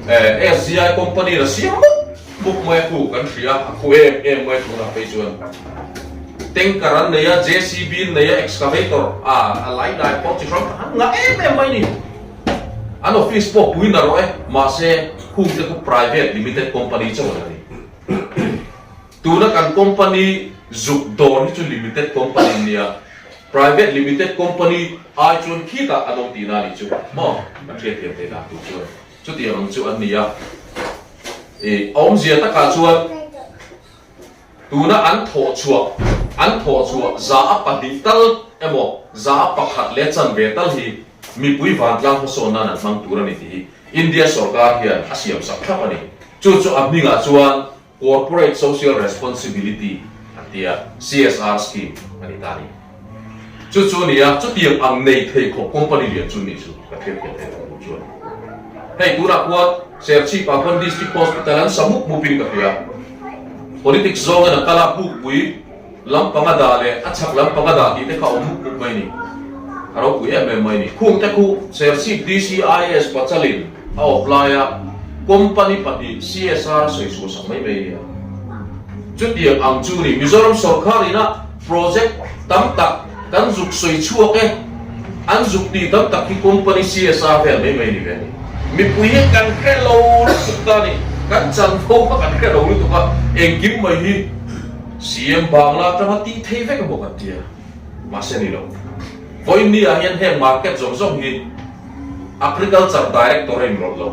SGI company la siam mup mup mai a khu kan hria a khu em em mai tunah phei chuan tanker an nei a JCB an nei a excavator a a lai dai pawh chi hrang hrang an ngah em em mai ni an office pawh pui na rawh e mahse khung te khu private limited company chauh an ni. Tuna kan company zuk dawr hi chu limited company an nia, private limited company ai chuan khitah an awm tihna a nih chu maw? Kan hriatthiam theih dan tur chuan chutiang ang chu an ni a. Ih, a awmzia takah chuan tuna an thawh chhuah, an thawh chhuah 2% tal emaw 1% leh chanve tal hi mipui vantlang hmasawn nan an hmang tur a ni tih hi India sorkar hian a siamsak thlap a ni. Chu chu a hmingah chuan Corporate Social Responsibility an ti a, CSR scheme a ni ta a ni. Chu chu a ni a, chutiang ang nei thei khawp company lian chu ni chu ka thlir thiam thei tawh chu a ni. Hei tunah khuan Serchhip-ah khuan District Hospital an sa mup mupin ka hria. Politics zawngin a kal a, Bukpui lampang a dah leh a chhak lampang a dah tih te kha a awm mup mup mai a ni. A ropui em em mai a ni. Khung te khu Serchhip DCIS Pachalin A awp laia company pahnih CSR a sawi chhuah sak mai mai a nia. Chutiang ang chu ni Mizoram sorkar ina project tam tak kan zuk sawi chhuak e, an zuk tih tam tak hi company CSR vel mai mai a ni ve a ni. Mipui hi kan hre lo lutuk ta a ni, kan chanvo kha kan hre lo lutuk a, engkim mai hi. CM Bangla atanga tih thei vek emaw kan tia, mahse ni lo. Vawiin ni ah hian heng market zawng zawng hi Agriculture Director a inrawlh lo,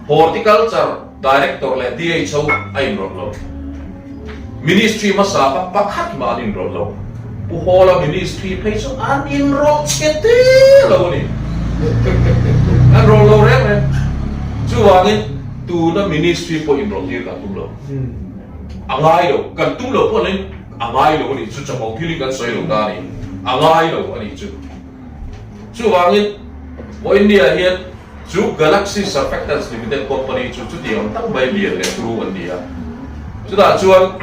Horticulture Director leh DHO a inrawlh lo, Ministry hmasa kha pakhat mah an inrawlh lo. Pu Hawla Ministry phei chu an inrawlh chhe te lo a ni. An rawlh lo reng reng. Chuvangin tuna Ministry pawh inrawlh tir kan tum lo. A ngai lo. Kan tum lo pawh niin a ngai lo a nih chu. Chapo thilin kan sawi lo ta a ni. A ngai lo a nih chu. Chuvangin Vawiinnia hian chu Galaxy Surfactants Limited Company chu chutiang tak mai lian leh turu an ni a. Chutah chuan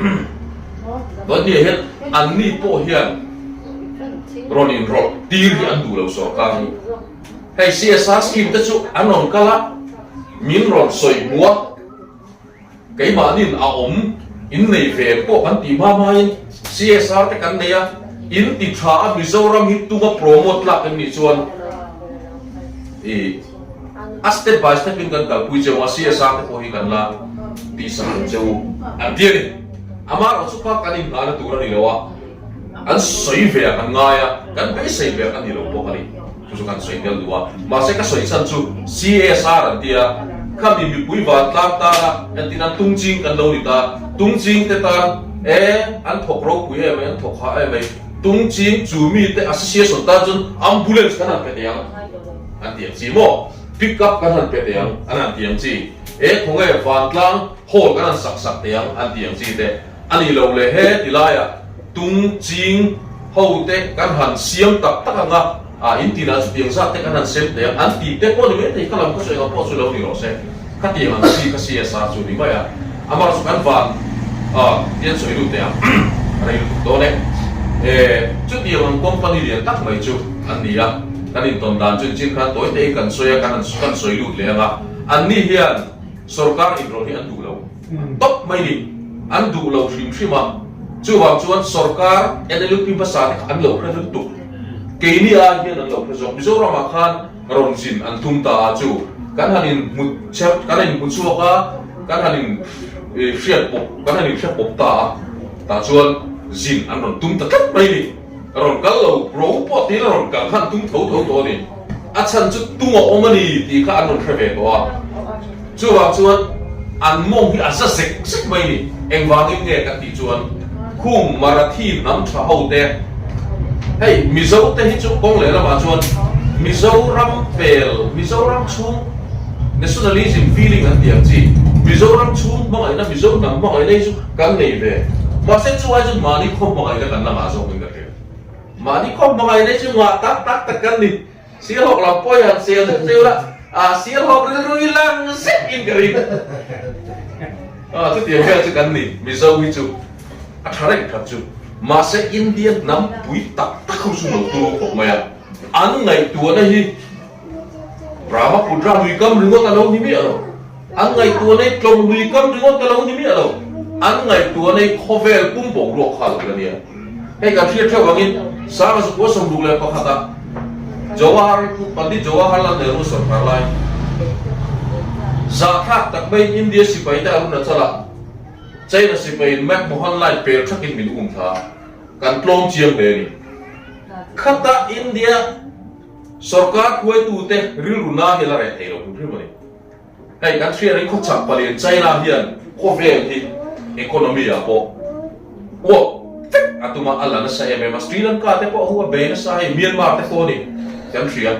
Vawiinnia hian anni pawh hian rawn inrawlh tir hi an duh lo sawrkar hi. Hei CSR scheme te chu an rawn kal a, min rawn sawi hmu a. Keimahnin a awm in nei ve pawh kan tih hma hmain CSR te kan nei a, in ti tha a Mizoram hi tunga promote tlak em nih chuan i a step by step in kan kalpui cheu a, CSR te pawh hi kan la tihsak ang cheu an ti a ni. Amaherawh chu kha kan inngahna tur a ni lo a, an sawi ve ah kan ngai a, kan beisei ve ah kan ni lo bawk a ni. Chu chu kan sawi tel duh a, mahse ka sawi chhan chu CSR an ti a, khami mipui vantlang tana entin an tungching kan lo ni ta, tungching te tan e an thawk ropui em mai, an thawk hah em mai, tungching chu mi te association tan chuan ambulance kan han pe teh ang an ti ang chi maw, pick up kan han pe teh ang an han ti ang chi, e khawnge vantlang hall kan han sak sak teh ang an ti ang chi te. A nih loh leh he ti laiah tung ching ho te kan han siam tak tak ang a, ah in tinah chutiang zat te kan han sem thei ang, an tih te pawh ni mai thei, kha lam kha chu engah pawh chu lo ni rawh se, khatiang ang chi kha CSR chu ni mai a, amah chu kan van ah tian sawi lut teh ang, a rei lutuk dawn e, eh chutiang ang company lian tak mai chu an ni a, kan intawn dan chu nichin khan tawi tein kan sawi a, kan han kan sawi lut leh ang a, anni hian sorkar inrawlh hi an duh lo. Tawp mai ni, an duh lo hrim hrim a, chuvang chuan sorkar NLUP hmasa te kha an lo hre lutuk, keini ai hian an lo hre zawk. Mizoram ah khan rawn zin an tum ta a chu kan han in hmu chher, kan han in hmu chhuak a, kan han in hriat pawp, kan han in hre pawp ta a, tah chuan zin an rawn tum ta tlat mai ni. Rawn kal lo ro pawh tiin a rawn kal khan tum tho tho tawh a ni. A chhan chu tung a awm a ni tih kha an rawn hre ve tawh a. Chuvang chuan an mawng hi a za zek zek mai ni. Engvangin nge ka tih chuan khung Marathi hnam tha ho te, hei Mizo te hi chu kawng leh lamah chuan Mizoram pel, Mizoram chhung nationalism feeling an tih ang chi, Mizoram chhung hmangaihna, Mizo hnam hmangaihna hi chu Kan nei ve. Mahse chu ai chuan mahni khaw hmangaihna kan la ngah zawk in ka hria. Mahni khaw hmangaihna hi chu ngah tak tak tak kan ni. Sialhawk lam pawh hian sel zeuh zeuh la, ah sialhawk rilru hi lang zet in ka ring. Ah chutiang vel chu kan ni. Mizo hi chu a tha reng khat chu. Mahse India hnam pui tak tak ho chu lo turu khawp mai a. An ngaihtuahna hi Brahmaputra lui kam ringawt a lo ni miah lo. An ngaihtuah nei tlawng lui kam ringawt a lo ni miah lo. An ngaihtuah nei khawvel pum boruak kha lo la nia. Hei kan hriat theuh angin Sanga Zakua 61 ah Jawahar Pandit Jawaharlal Nehru sawrkar lai zahthlak tak mai India sipai te Arunachal ah China sipai in McMahon line pel thakin min um thla a, kan tlawm chiang hle a ni. Khata India sawrkar hruaitute rilru na hi a la reh thei lo hrim hrim a ni. Hei kan hriat in khawchhak palian China hian khawvel hi economy ah pawh uap vek a tum a, a la nasa em em a, Sri Lanka te pawh hu a bei nasa hei Myanmar te pawh a ni kan hria.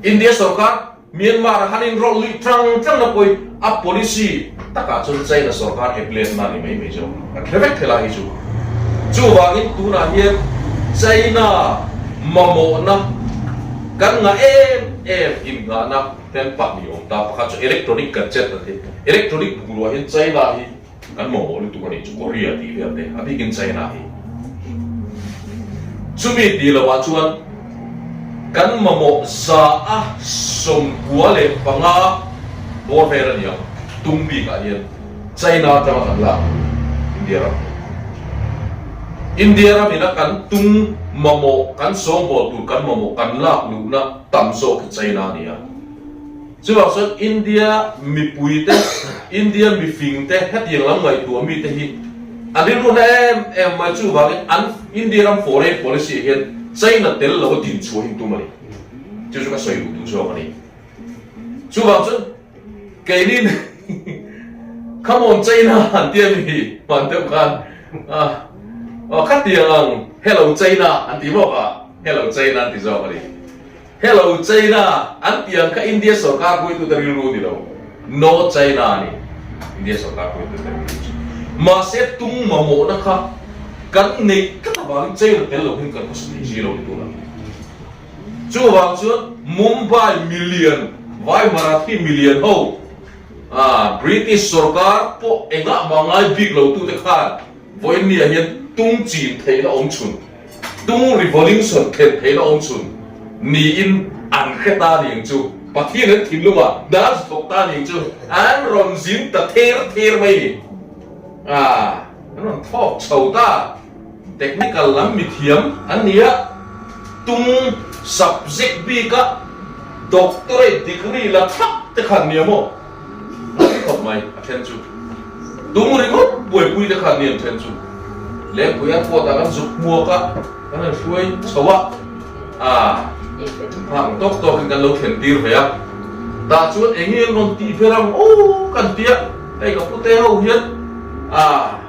India sorkar Myanmar a han inrawlh luih tang tang na pawhin a policy takah chuan China sorkar ep letna a ni mai mai zawk kan hre vek thei lai hi chu. Chuvangin tunah hian China mamawhna kan ngah em em innghahna Ten pahnih awm ta, pakhat chu electronic gadget an ti. Electronic bungrua hian China hi kan mamawh lutuk a nih chu, Korea tih vel te, a bikin China hi. Chumi tih loh ah chuan kan mamawh za a 95 bawr vel a ni ang, tum bik ah hian China atanga kan lak India ram hi. India ram ina kan tum mamawh, kan sawngbawl tur kan mamawh kan lak luhna, tam zawk hi China a ni a. Chuvang chuan India mipuite, India mifingte hetiang lam ngaihtuah mite hi An rilru na em em mai chuvangin an India ram foreign policy ah hian China tel lo a din chhuah hi an tum a ni. Chu chu ka sawi duh duh zawk a ni. Chuvang chuan keinin Come on China an ti a mi hman deuh khan ah khatiang ang Hello China an ti bawk a, Hello China an ti zawk a ni. Hello China an tih ang kha India sorkar hruaitute rilru ni lo, No China a ni India sorkar hruaitute rilru chu. Mahse tung mamawhna kha kan neih tlat avangin China tel lo hian kan khawsa thei si lo ni tunah. Chuvang chuan Mumbai milian, Vai Marathi milian ho, British sorkar pawh engah mah ngai bik lo tute khan Vawiinniah hian tung chin theihna awm chhun, tung revolution thlen theihna awm chhun niin an hre ta ni ang chu. Pathian an thinlungah dance thawk ta ni ang chu. An rawn zin ta ther ther mai ni. Ah, an rawn thawk chho ta. Technical lam mithiam an ni a, tung subject bika doctorate degree la thlap te khan nia maw? A ti khawp mai, a then chu. Tung ringawt buaipui te khan ni an then chu. Lengpui airport ah kan zuk hmuak a, kan han hruai chho a, ah hang tawk tawk in kan lo thlen tir ve a. Tah chuan eng nge an rawn tih ber ang aw kan ti a, hei ka pute ho hian ah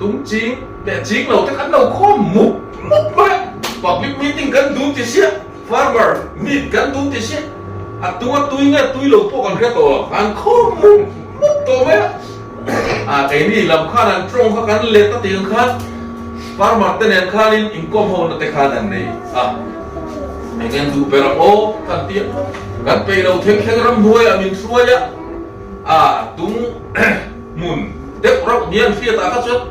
Tung ching leh ching lo te kan lo khawm mup mup mai a, public meeting kan dun ti sia, farmer meet kan dun ti sia, a tung a tui nge tui lo pawh kan hre tawh lo, an khawm mup mup tawh mai a. A keini lam khan an tawng kha kan let a tih ang khan farmer te nen khanin inkawm ho na te khan an nei a, eng en duh ber ang aw kan ti a, kan peih lo thleng thleng ramhnuaiah min hruai a, a tung hmun deuh rauh ni an hriat ah kha chuan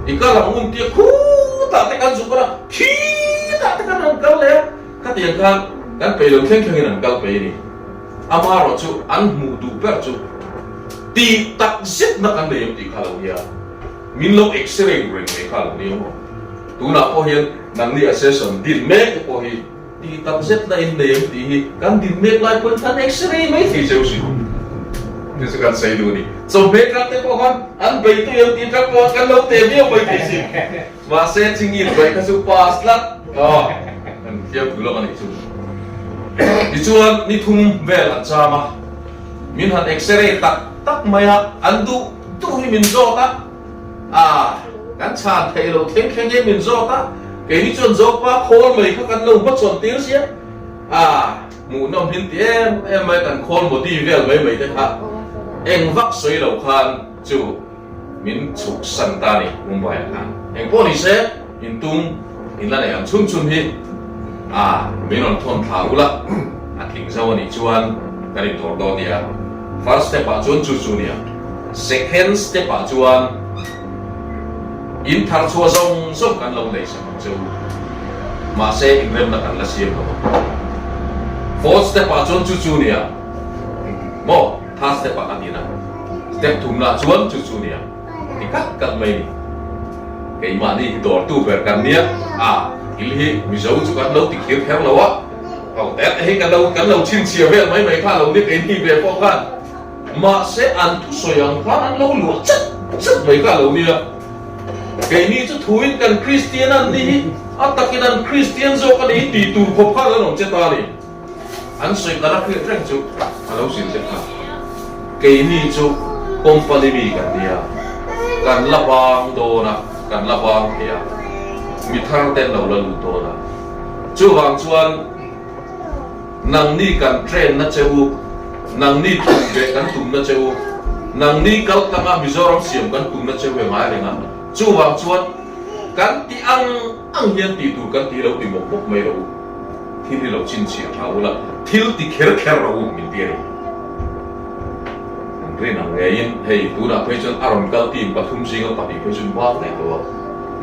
i kal ang un tia khutah te kan zuk a khitah te khan an kal leh a, khatiang khan kan peih lo thleng thlengin an kal peih a ni. Amaherawh chu an hmuh duh ber chu tih tak zet na kan nei em tih kha lo nia, min lo x-ray reng mai kha lo nia maw. Tunah pawh hian nangni assessment din mek te pawh hi Tih tak zet na in nei em tih hi kan din mek lai pawhin kan x-ray mai thei cheu si. Chu chu kan sawi duh a ni. Chawhmeh tlang te pawh khan an bei tui ang tih tlang pawh kan lo teh viau mai thei si. Mahse chingil bai kha chu pass tlat aw kan thiam duh lawk a nih chu. Tichuan ni thum vel an cham a, min han x-ray tak tak mai a, an duh duh hi min zawt a. A, kan chhan theih loh thleng thleng hian min zawt a, keini chuan Zopa khawl mai kha kan lo hmachhawn tir sia. A, hmuhnawm hin ti em em mai kan khawl modi vel mai mai te kha eng vak sawi lo khan chu min chhuk san ta ni Mumbai ah khan. Eng pawh ni se in tum in la neih ang chhun chhun hi a, min rawn thawn thla ula a tling zo a nih chuan kan indawr dawn nia. First step ah chuan chu chu nia. Second step ah chuan in thar chhuah zawng zawng kan lo nei sak ang che u. Mahse inremna kan la siam lo ang. Fourth step ah chuan chu chu nia. Maw? Third step ah ka ti na. Step thumna ah chuan chu chu nia. Ti kat kat mai ni. Keimahni hi dawrtu ber kan nia. A, thil hi Mizo chu kan lo ti khir kher lo a. Ho te te hi kan lo kan lo chhinchhiah vel mai mai kha lo ni keini ve pawh khan. Mahse an thusawi ang khan an lo luah chat chat mai kha lo nia. Keini chu thuin kan Kristian an ni hi a takin an Kristian zawk a ni tih tur khawp khan an awm che ta a ni. An sawi ka la hriat reng chu a lo zin che kha. Keini chu company mi kan nia, kan la bang dawn a, kan la bang thei a, mi thar ten lo la lut dawn a. Chuvang chuan. Nangni kan train na che u, nangni tum ve kan tum na che u, nangni kal tlanga Mizoram siam kan tum na che u e ngai reng a. Chuvang chuan kan tih ang ang hian tih tur kan tih lo ti mawp mawp mai lo u. Thil hi lo chhinchhiah tha ula, thil ti kher kher rawh u min ti a ni. Kan rin ang ngeiin hei tunah phei chuan a rawn kal team pathum zinga pahnih phei chuan bak daih tawh a.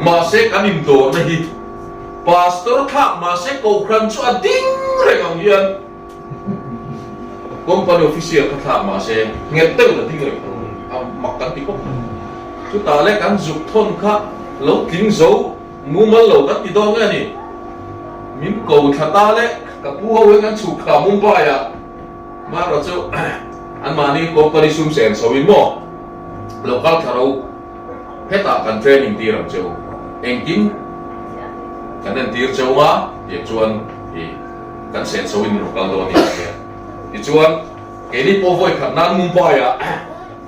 Mahse kan indawrna hi. Pastor thlak mahse Kohhran chu a ding reng ang hian Company official kha thlak mahse nghet deuhin a ding reng tho a mak kan ti khawp mai. Chutah leh kan zuk thawn kha lo tling zo mumal lo kan ti dawn nge a ni. Min ko thla ta leh ka pu ho hi kan chhuk thla Mumbai ah marawh chu anmahni company sum sen chho in maw lo kal thla ro. Hetah kan training tir ang che u. Engkim kan entir che u a, tiang chuan ih kan senso in rawn kal dawn a ni a tia. Tichuan keini pawh vawi khat nan Mumbai ah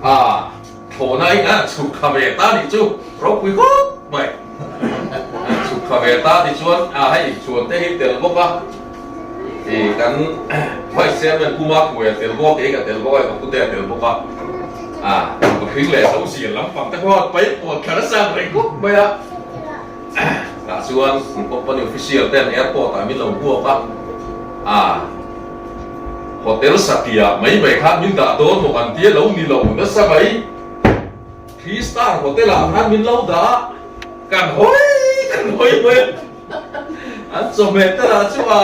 ah thlawhna in a chhuk kha ve ta nih chu ropui khawp mai. A chhuk kha ve ta tichuan ah hei chuan te hi tel bawk a, ih kan Vice Chairman Pu Makhuai a tel bawk a, kei ka tel bawk a, ka pute a tel bawk a. A hring leh zo zir lampang te pawh paih pawh thla nasa reng khawp mai a. Tah chuan company official ten airport ah min lo buak a, a hotel satliah mai mai khan min dah dawn maw kan tia lo ni lo nasa mai. Three star hotel ah khan min lo dah a, kan hawi kan hawi mai a. An chawhmeh te lah chu a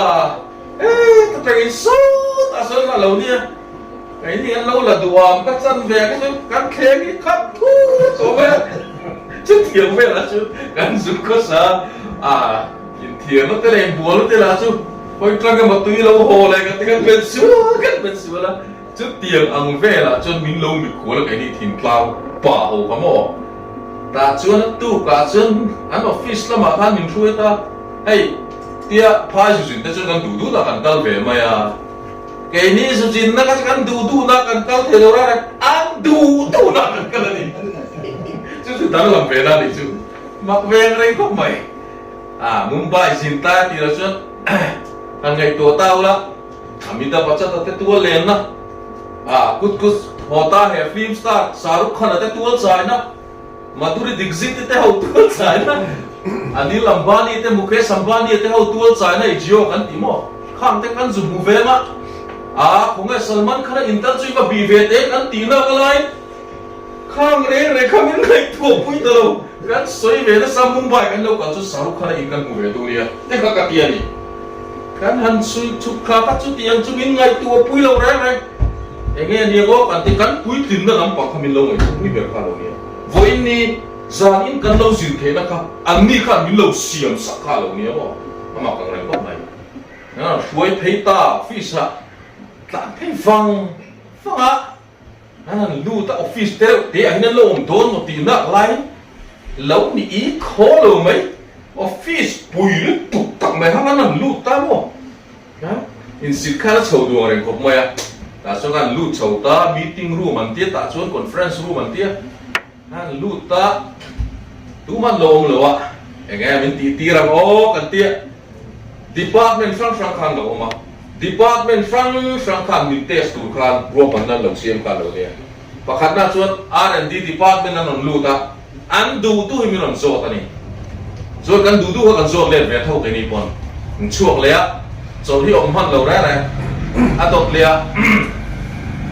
hei ka tangin sawt a sawn a lo nia. Keini an lo la duham ka chan ve ka chu kan thleng hi khat thur tawh mai a, chutiang velah chu kan zuk khawsa a, inthiarna te leh inbualna te lah chu hawi tlang emaw tui lo haw leh ka ti kan pen sual kan pen sual a, chutiang ang velah chuan min lo mikhual a keini thingtlang pa ho kha maw tah chuan a tukah chuan an office lamah khan min hruai ta, hei tia phai zuzin te chuan kan duh duhna kan kal ve mai a. Keini zuzinna kha chu kan duh duhna kan kal thei lo rara an duh duhna kan kal a ni. Chu chu danglam ve na nih chu mak veng reng khawp mai. Ah Mumbai zin tai tirah chuan han ngaihtuah ta ula Amitabh Bachchan a te tual lenna ah kut kut haw ta he film star Shahrukh Khan a te tual chaina Madhuri Dixit te ho tual chaina, Anil Ambani te Mukesh Ambani te ho tual chaina i Jio kan ti maw? Khang te kan zu hmu ve mah. Aa khawnge Salman Khan a intal chu i va bih ve te kan tih nak alai. Khang reng reng kha min ngaihtuah pui ta lo. Kan sawi ve nasa Mumbai kan lo kal chu Shahrukh Khan a in kan hmu ve tu nia te kha ka ti a ni. Kan han sawi chhuk thla kha chutiang chu min ngaihtuah pui lo reng reng. Enge nia aw kan ti kan puitlinna lampang kha min lo ngaihtuah pui ber kha lo nia. Vawiin ni zan in kan lo zir theihna kha an ni khan min lo siam sak kha lo nia maw a mak ang reng khawp mai. An hruai phei ta office ah tlan phei vang vang a an han lut a office te reuh te ah hian an lo awm dawn maw tih nak laiin lo ni i khaw lo mai office pui lutuk tak mai kha an han lut ta maw. Insit khan a chho duang reng khawp mai a, tah chuan khan lut chho ta, meeting room an tia tah chuan conference room an tia, khan lut ta, tumah an lo awm lo a, eng nge min tih tir ang aw kan tia, department hrang hrang khan lo awm a, department hrang hrang khan min test tur khan ruahmanna an lo siam kha a lo nia. Pakhatna chuan R&D department an rawn lut a, an duh duh hi min rawn zawt a ni. Chuan kan duh duh kha kan zawt let ve tho keini pawn. Min chhuak leh a, chawlh hi awm hman lo reng reng. A dawt leh a,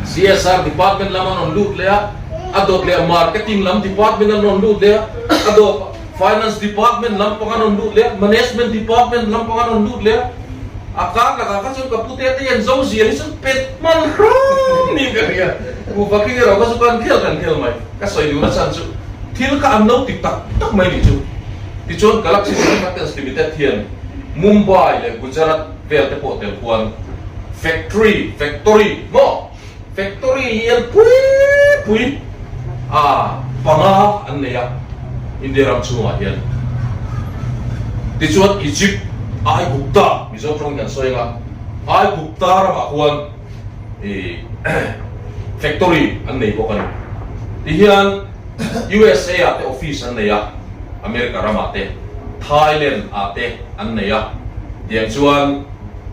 CSR department lam an rawn lut leh a, a dawt leh a marketing lam department an rawn lut leh a, a dawt finance department lam pang an rawn lut leh a, management department lam pang an rawn lut leh a. A kar lakah kha chuan ka pute te hian zo zia hi chu pet hman hrang niin ka hria. Kuhva khi erawh kha chu kan khel kan khel mai. Ka sawi duhna chhan chu thil kha an lo ti tak tak mai nih chu. Tichuan Galaxy Surfactants Limited hian Mumbai leh Gujarat vel te pawh tel khuan factory, factory maw? Factory lian pui pui a panga an nei a India ram chhungah hian. Tichuan Egypt, Aigupta, Mizo tawngin kan sawi anga, Aigupta ramah khuan ih factory an nei bawk a ni. Tihian USA ah te office an nei a, America ramah te, Thailand ah te an nei a, tiang chuan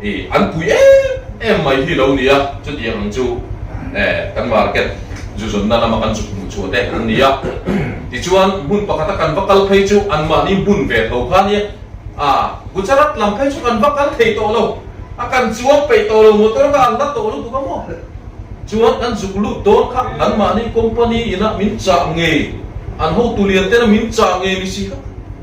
I an pui em em mai hi lo nia, chutiang ang chu kan market zu zawnna lama kan zuk hmuh chhuah te an ni a. Tichuan hmun pakhata kan va kal phei chu anmahni hmun ve tho kha nia, a Gujarat lam phei chu kan va kal thei tawh lo, a kan chuang peih tawh lo, motor kha an la tawh lutuk a maw? Chuan kan zuk lut dawn kha anmahni company inah min chah ngei, an hotu lian tena min chah ngei ni si kha.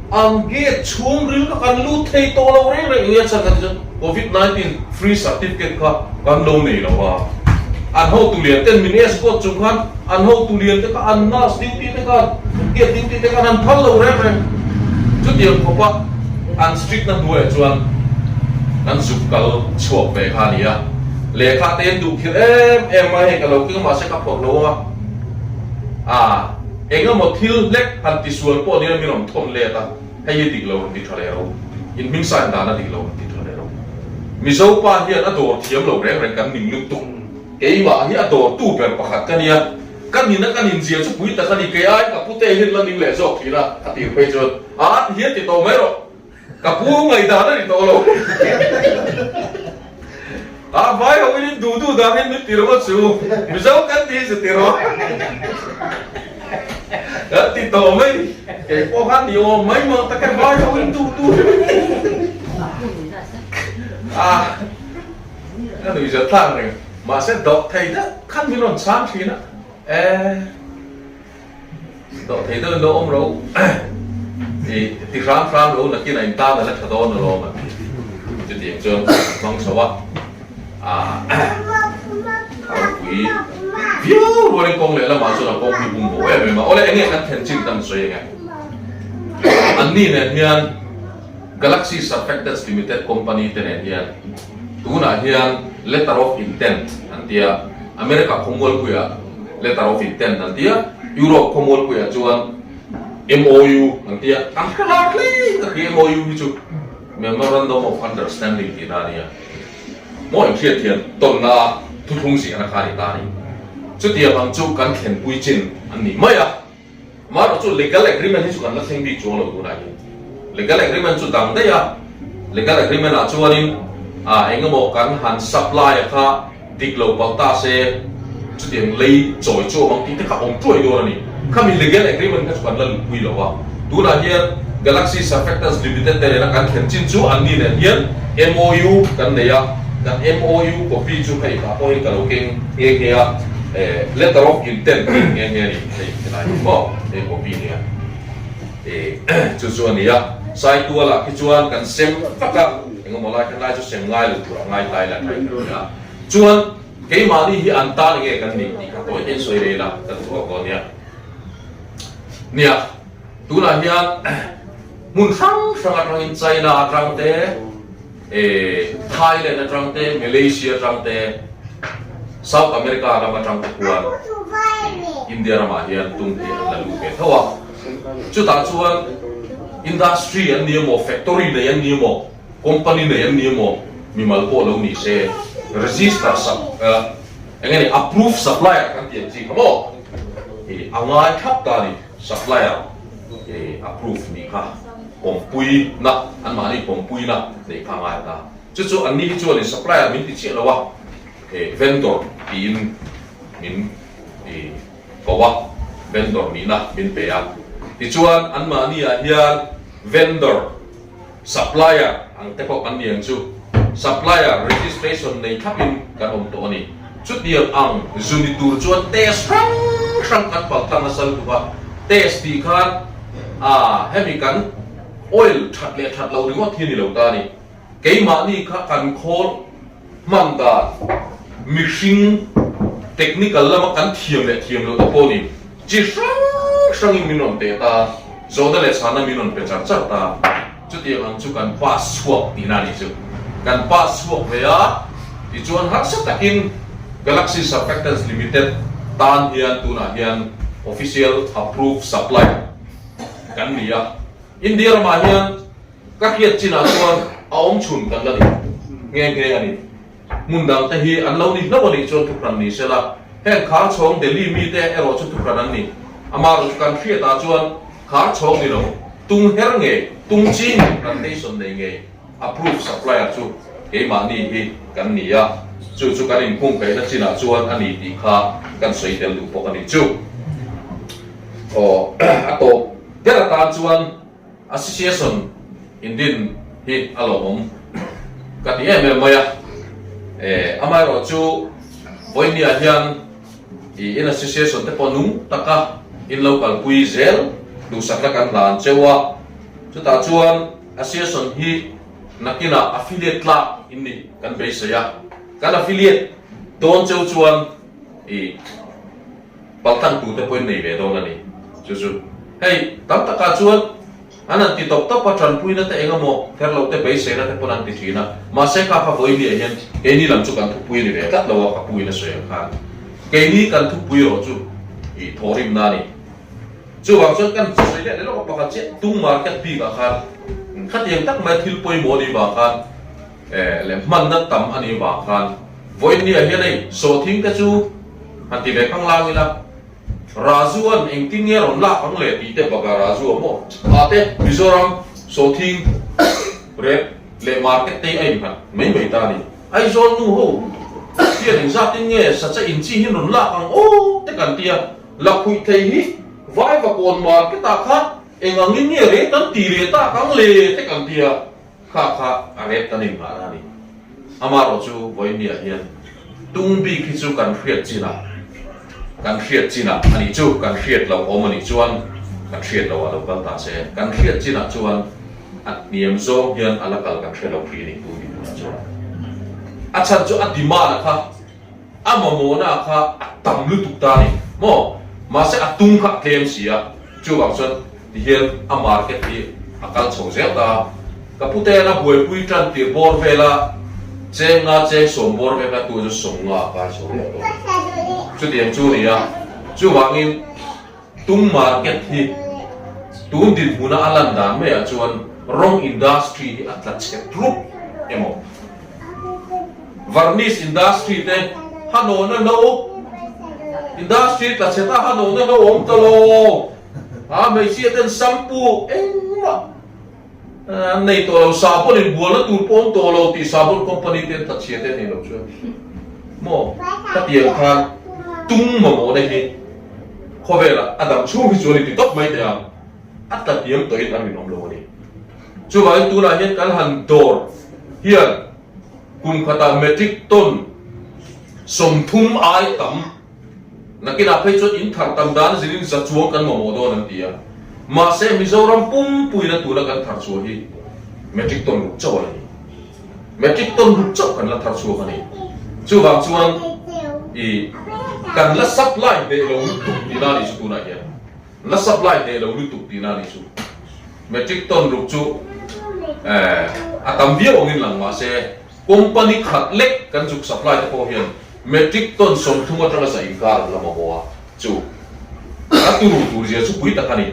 An gate chhung ril kha kan lut thei tawh lo reng reng nia chhan kan ti chuan Covid 19 free certificate kha kan lo nei lo a. An hotu lian ten min escort chung khan an hotu lian te kha an nurse duty te khan gate duty te khan an phal lo reng reng. Chutiang khawpa an strict na hnuaiah chuan kan zuk kal chhuak ve kha a ni a. Lehkha te an duh khirh em em mai hei ka lo keng mahse ka phawrh lo ang a. Aa. Engemaw thil hlek han tisual pawh nia min rawn thawn let a, hei hi dik lo rawn ti tha leh ro, in hming sign dan a dik lo rawn ti tha leh ro. Mizo pa hian a dawr thiam lo reng reng kan ning lutuk. Keimah hi a dawrtu ber pakhat ka nia, ka nina ka ninzia chu pui tak a ni, kei aiin ka pute hian la ning leh zawk thin a, a tir phei chuan a ti hian ti tawh mai rawh. Ka pu ngaihdan a ni tawh lo. A vai ho in duh duh dan hian min ti rawh chu. Mizo kan ti chu ti rawh. Kan ti tawh mai. Kei pawh khan ni awm mai mang tak e vai ho in duh duh. A ka nuih zat thlak reng. Mahse dawh thei deuh khan min rawn chhang thin a. E. Dawh thei deuhin lo awm ro i ti hram hram lo nakin a intan a la tha dawn alawm a ti. Chutiang chuan ka hmang chho a, a ropui viau rualin kawng leh lamah chuan a kawng hi bum bo em em a. Awle enge kan thlen chin kan sawi enge? Anni nen hian Galaxy Surfactants Limited Company te nen hian tunah hian Letter of Intent an tia, America khawmualpuiah Letter of Intent an tia, Europe khawmualpuiah chuan MOU an tia, an hre lar hle tak hi MOU hi chu Memorandum of Understanding tihna a nia. Maw inhriat hian tawnna thuthlung ziahna kha a ni ta a ni. Chutiang ang chu kan thlenpui chin an ni mai a. Amaherawh chu legal agreement hi chu kan la thleng bik chuang lo tunah hian. Legal agreement chu dang daih a, legal agreement ah chuanin ah eng emaw kan han supply a kha dik lo palh ta se chutiang lei chawi chu awm ang tih te kha awm tuai dawn a ni. Khami legal agreement kha chu kan la luhpui lo a. Tunah hian Galaxy Surfactants Limited te nena kan thlen chin chu anni nen hian MOU kan nei a, kan MOU copy chu hei tah pawhin ka lo keng nghe nghe a. Letter of intent tih nghe nghe a ni hei helai hi maw hei copy nia eh chu chu a ni a Saitualah khi chuan kan sem vak a engemaw lai khan lai chu sem ngai lo tur a ngai tlai la thlai kan ni a chuan keimahni hi an tan enge kan nih tih kha tawi te in sawi rel a kan chhuak dawn nia nia tunah hian hmun hrang hrang atangin China atang te Thailand atang te, Malaysia atang te, South America ram atang te khuan India ramah hian tum hi an la lut ve tho a. Chutah chuan industry an ni emaw, factory nei an ni emaw, company nei an ni emaw, mimal pawh lo ni se, register sak eng nge ni approve supplier kan tih ang chi kha maw? A ngai thlap ta a ni supplier approve nih kha. Pawmpuina, anmahni pawmpuina neih kha a ngai ta. Chu chu anni hi chuanin supplier min ti chiah lo a, vendor tiin min ko a, vendor nihna min pe a. Tichuan anmahni ah hian vendor, supplier ang te pawh kan ni ang chu. Supplier registration nei thlapin kan awm tawh a ni. Chutiang ang zu ni tur chuan test hrang hrang kan pal tlang nasa lutuk a, test tih khan ah hemi kan oil that leh that loh ringawt hi a ni lo ta a ni. Keimahni kha kan khawl hman dan mihring technical lama kan thiam leh thiam loh te pawh ni chi hrang hrangin min rawn teh ta, zawhna leh chhanna min rawn pe char char ta. Chutiang ang chu kan pass chhuak tihna a nih chu. Kan pass chhuak ve a, tichuan harsa takin Galaxy Surfactants Limited tan hian tunah hian official approved supplier kan ni a. India ramah hian ka hriat chinah chuan a awm chhun kan la ni nghe nghe a ni. Hmun dang te hi an lo ni hlauh a nih chuan thuhran ni sela, heng khar chhawng Delhi mite erawh chu thuhran an ni. Amaherawhchu kan hriatah chuan khar chhawng ni lo, tung her ngei, tung chi ngei, plantation nei ngei, approved supplier chu keimahni hi kan ni a, chu chu kan inkhung kaihna chinah chuan a ni tih kha kan sawi tel duh bawk a ni. Chu aw a tawp ber atan chuan. Association indin hi a lawmawm ka ti em em mai a, amaherawh chu vawinia hian i in association te pawh nung taka in lo kalpui zel duhsakna kan hlan cheu a, chutah chuan association hi nakinah affiliate tlak in nih kan beisei a, kan affiliate dawn cheu chuan i. Paltlang tute pawhin nei ve dawn a ni. Chu chu hei tam takah chuan an han ti tawp tawp a, tanpuina te eng emaw ther loh te beiseina te pawn an ti thin a. Mahse kha kha vawinia hian keini lam chu kan thupui a ni ve tlat lo a, ka puin a sawi ang khan. Keini kan thupui erawh chu ih thawhrimna a ni. Chuvang chuan kan sawi leh leh lawk a pakhat chiah tung market bik ah khan khatiang tak mai thil pawimawh a nih vang khan leh hmanna tam a nih vang khan vawiin ah hian hei sawhthing te chu han ti ve khang lang ila Raju an engtin nge rawn lak ang le tih te baka Raju a maw ah te Mizoram sawhthing rep leh market te hi a innghat mai mai ta a ni. Aizawl nu ho hian engzatin nge sacha inchi hi rawn lak ang aw te kan tia. Lakhuih thei hi Vaivakawn market ah khan eng angin nge rate an ti leh tak ang le te kan tia, kha kha a rate kan inngahna a ni. Amaherawh chu vawiinniah hian tung bik hi chu kan hriat chinah kan hriat chinah a nih chu, kan hriat loh awm a nih chuan kan hriat loh ah lo kal ta se, kan hriat chinah chuan a hniam zawng hian a la kal kan hre lo hrih a ni tun ni tunah chuan. A chhan chu a demand a kha. A mamawhna kha a tam lutuk ta a ni maw? Mahse a tung kha a tlem si a, chuvang chuan tihian a market hi a kal chho zel ta a. Ka pute a buaipui tan tir bawr vela cheng nga cheng sawm bawr vel kha tu chu sawm nga a kai chho leh tawh. Chutiang chu a ni a, chuvangin Tung market hi tun dinhmuna a lan dan maiah chuan rawng industry hi a tla chhe rup emaw? Varnish industry te hanawhna no industry tla chhe ta hanawhna no awm ta lo a, hmeichhia ten shampoo engmah An nei tawh lo, sabun inbualna tur pawh awm tawh lo tih sabun company te an tachhia te a nih loh chuan maw khatiang khan tung mamawhna hi khawvelah a dam chhung hi chuan i ti tawp mai teh ang, a tla diam tawhin a rinawm lo a ni. Chuvangin tunah hian kan han dawr hian kum khatah metric ton 30 ai tam Nakinah phei chuan in thar tam dan zilin za chuang kan mamawh dawn an ti a. Mahse Mizoram pumpuina tuna kan thar chhuah hi metric ton ruk chauh a la ni. Metric ton ruk chauh kan la thar chhuak a ni. Chuvang chuan i kan la supply hneh lo lutuk tihna a nih chu tunah hian. La supply hneh lo lutuk tihna a nih chu. Metric ton ruk chu a tam viau angin lang mahse Company khat lek kan zuk supply te pawh hian metric ton 30 atanga za inkar an la mamawh a, chu a turu tur zia chu pui tak a ni.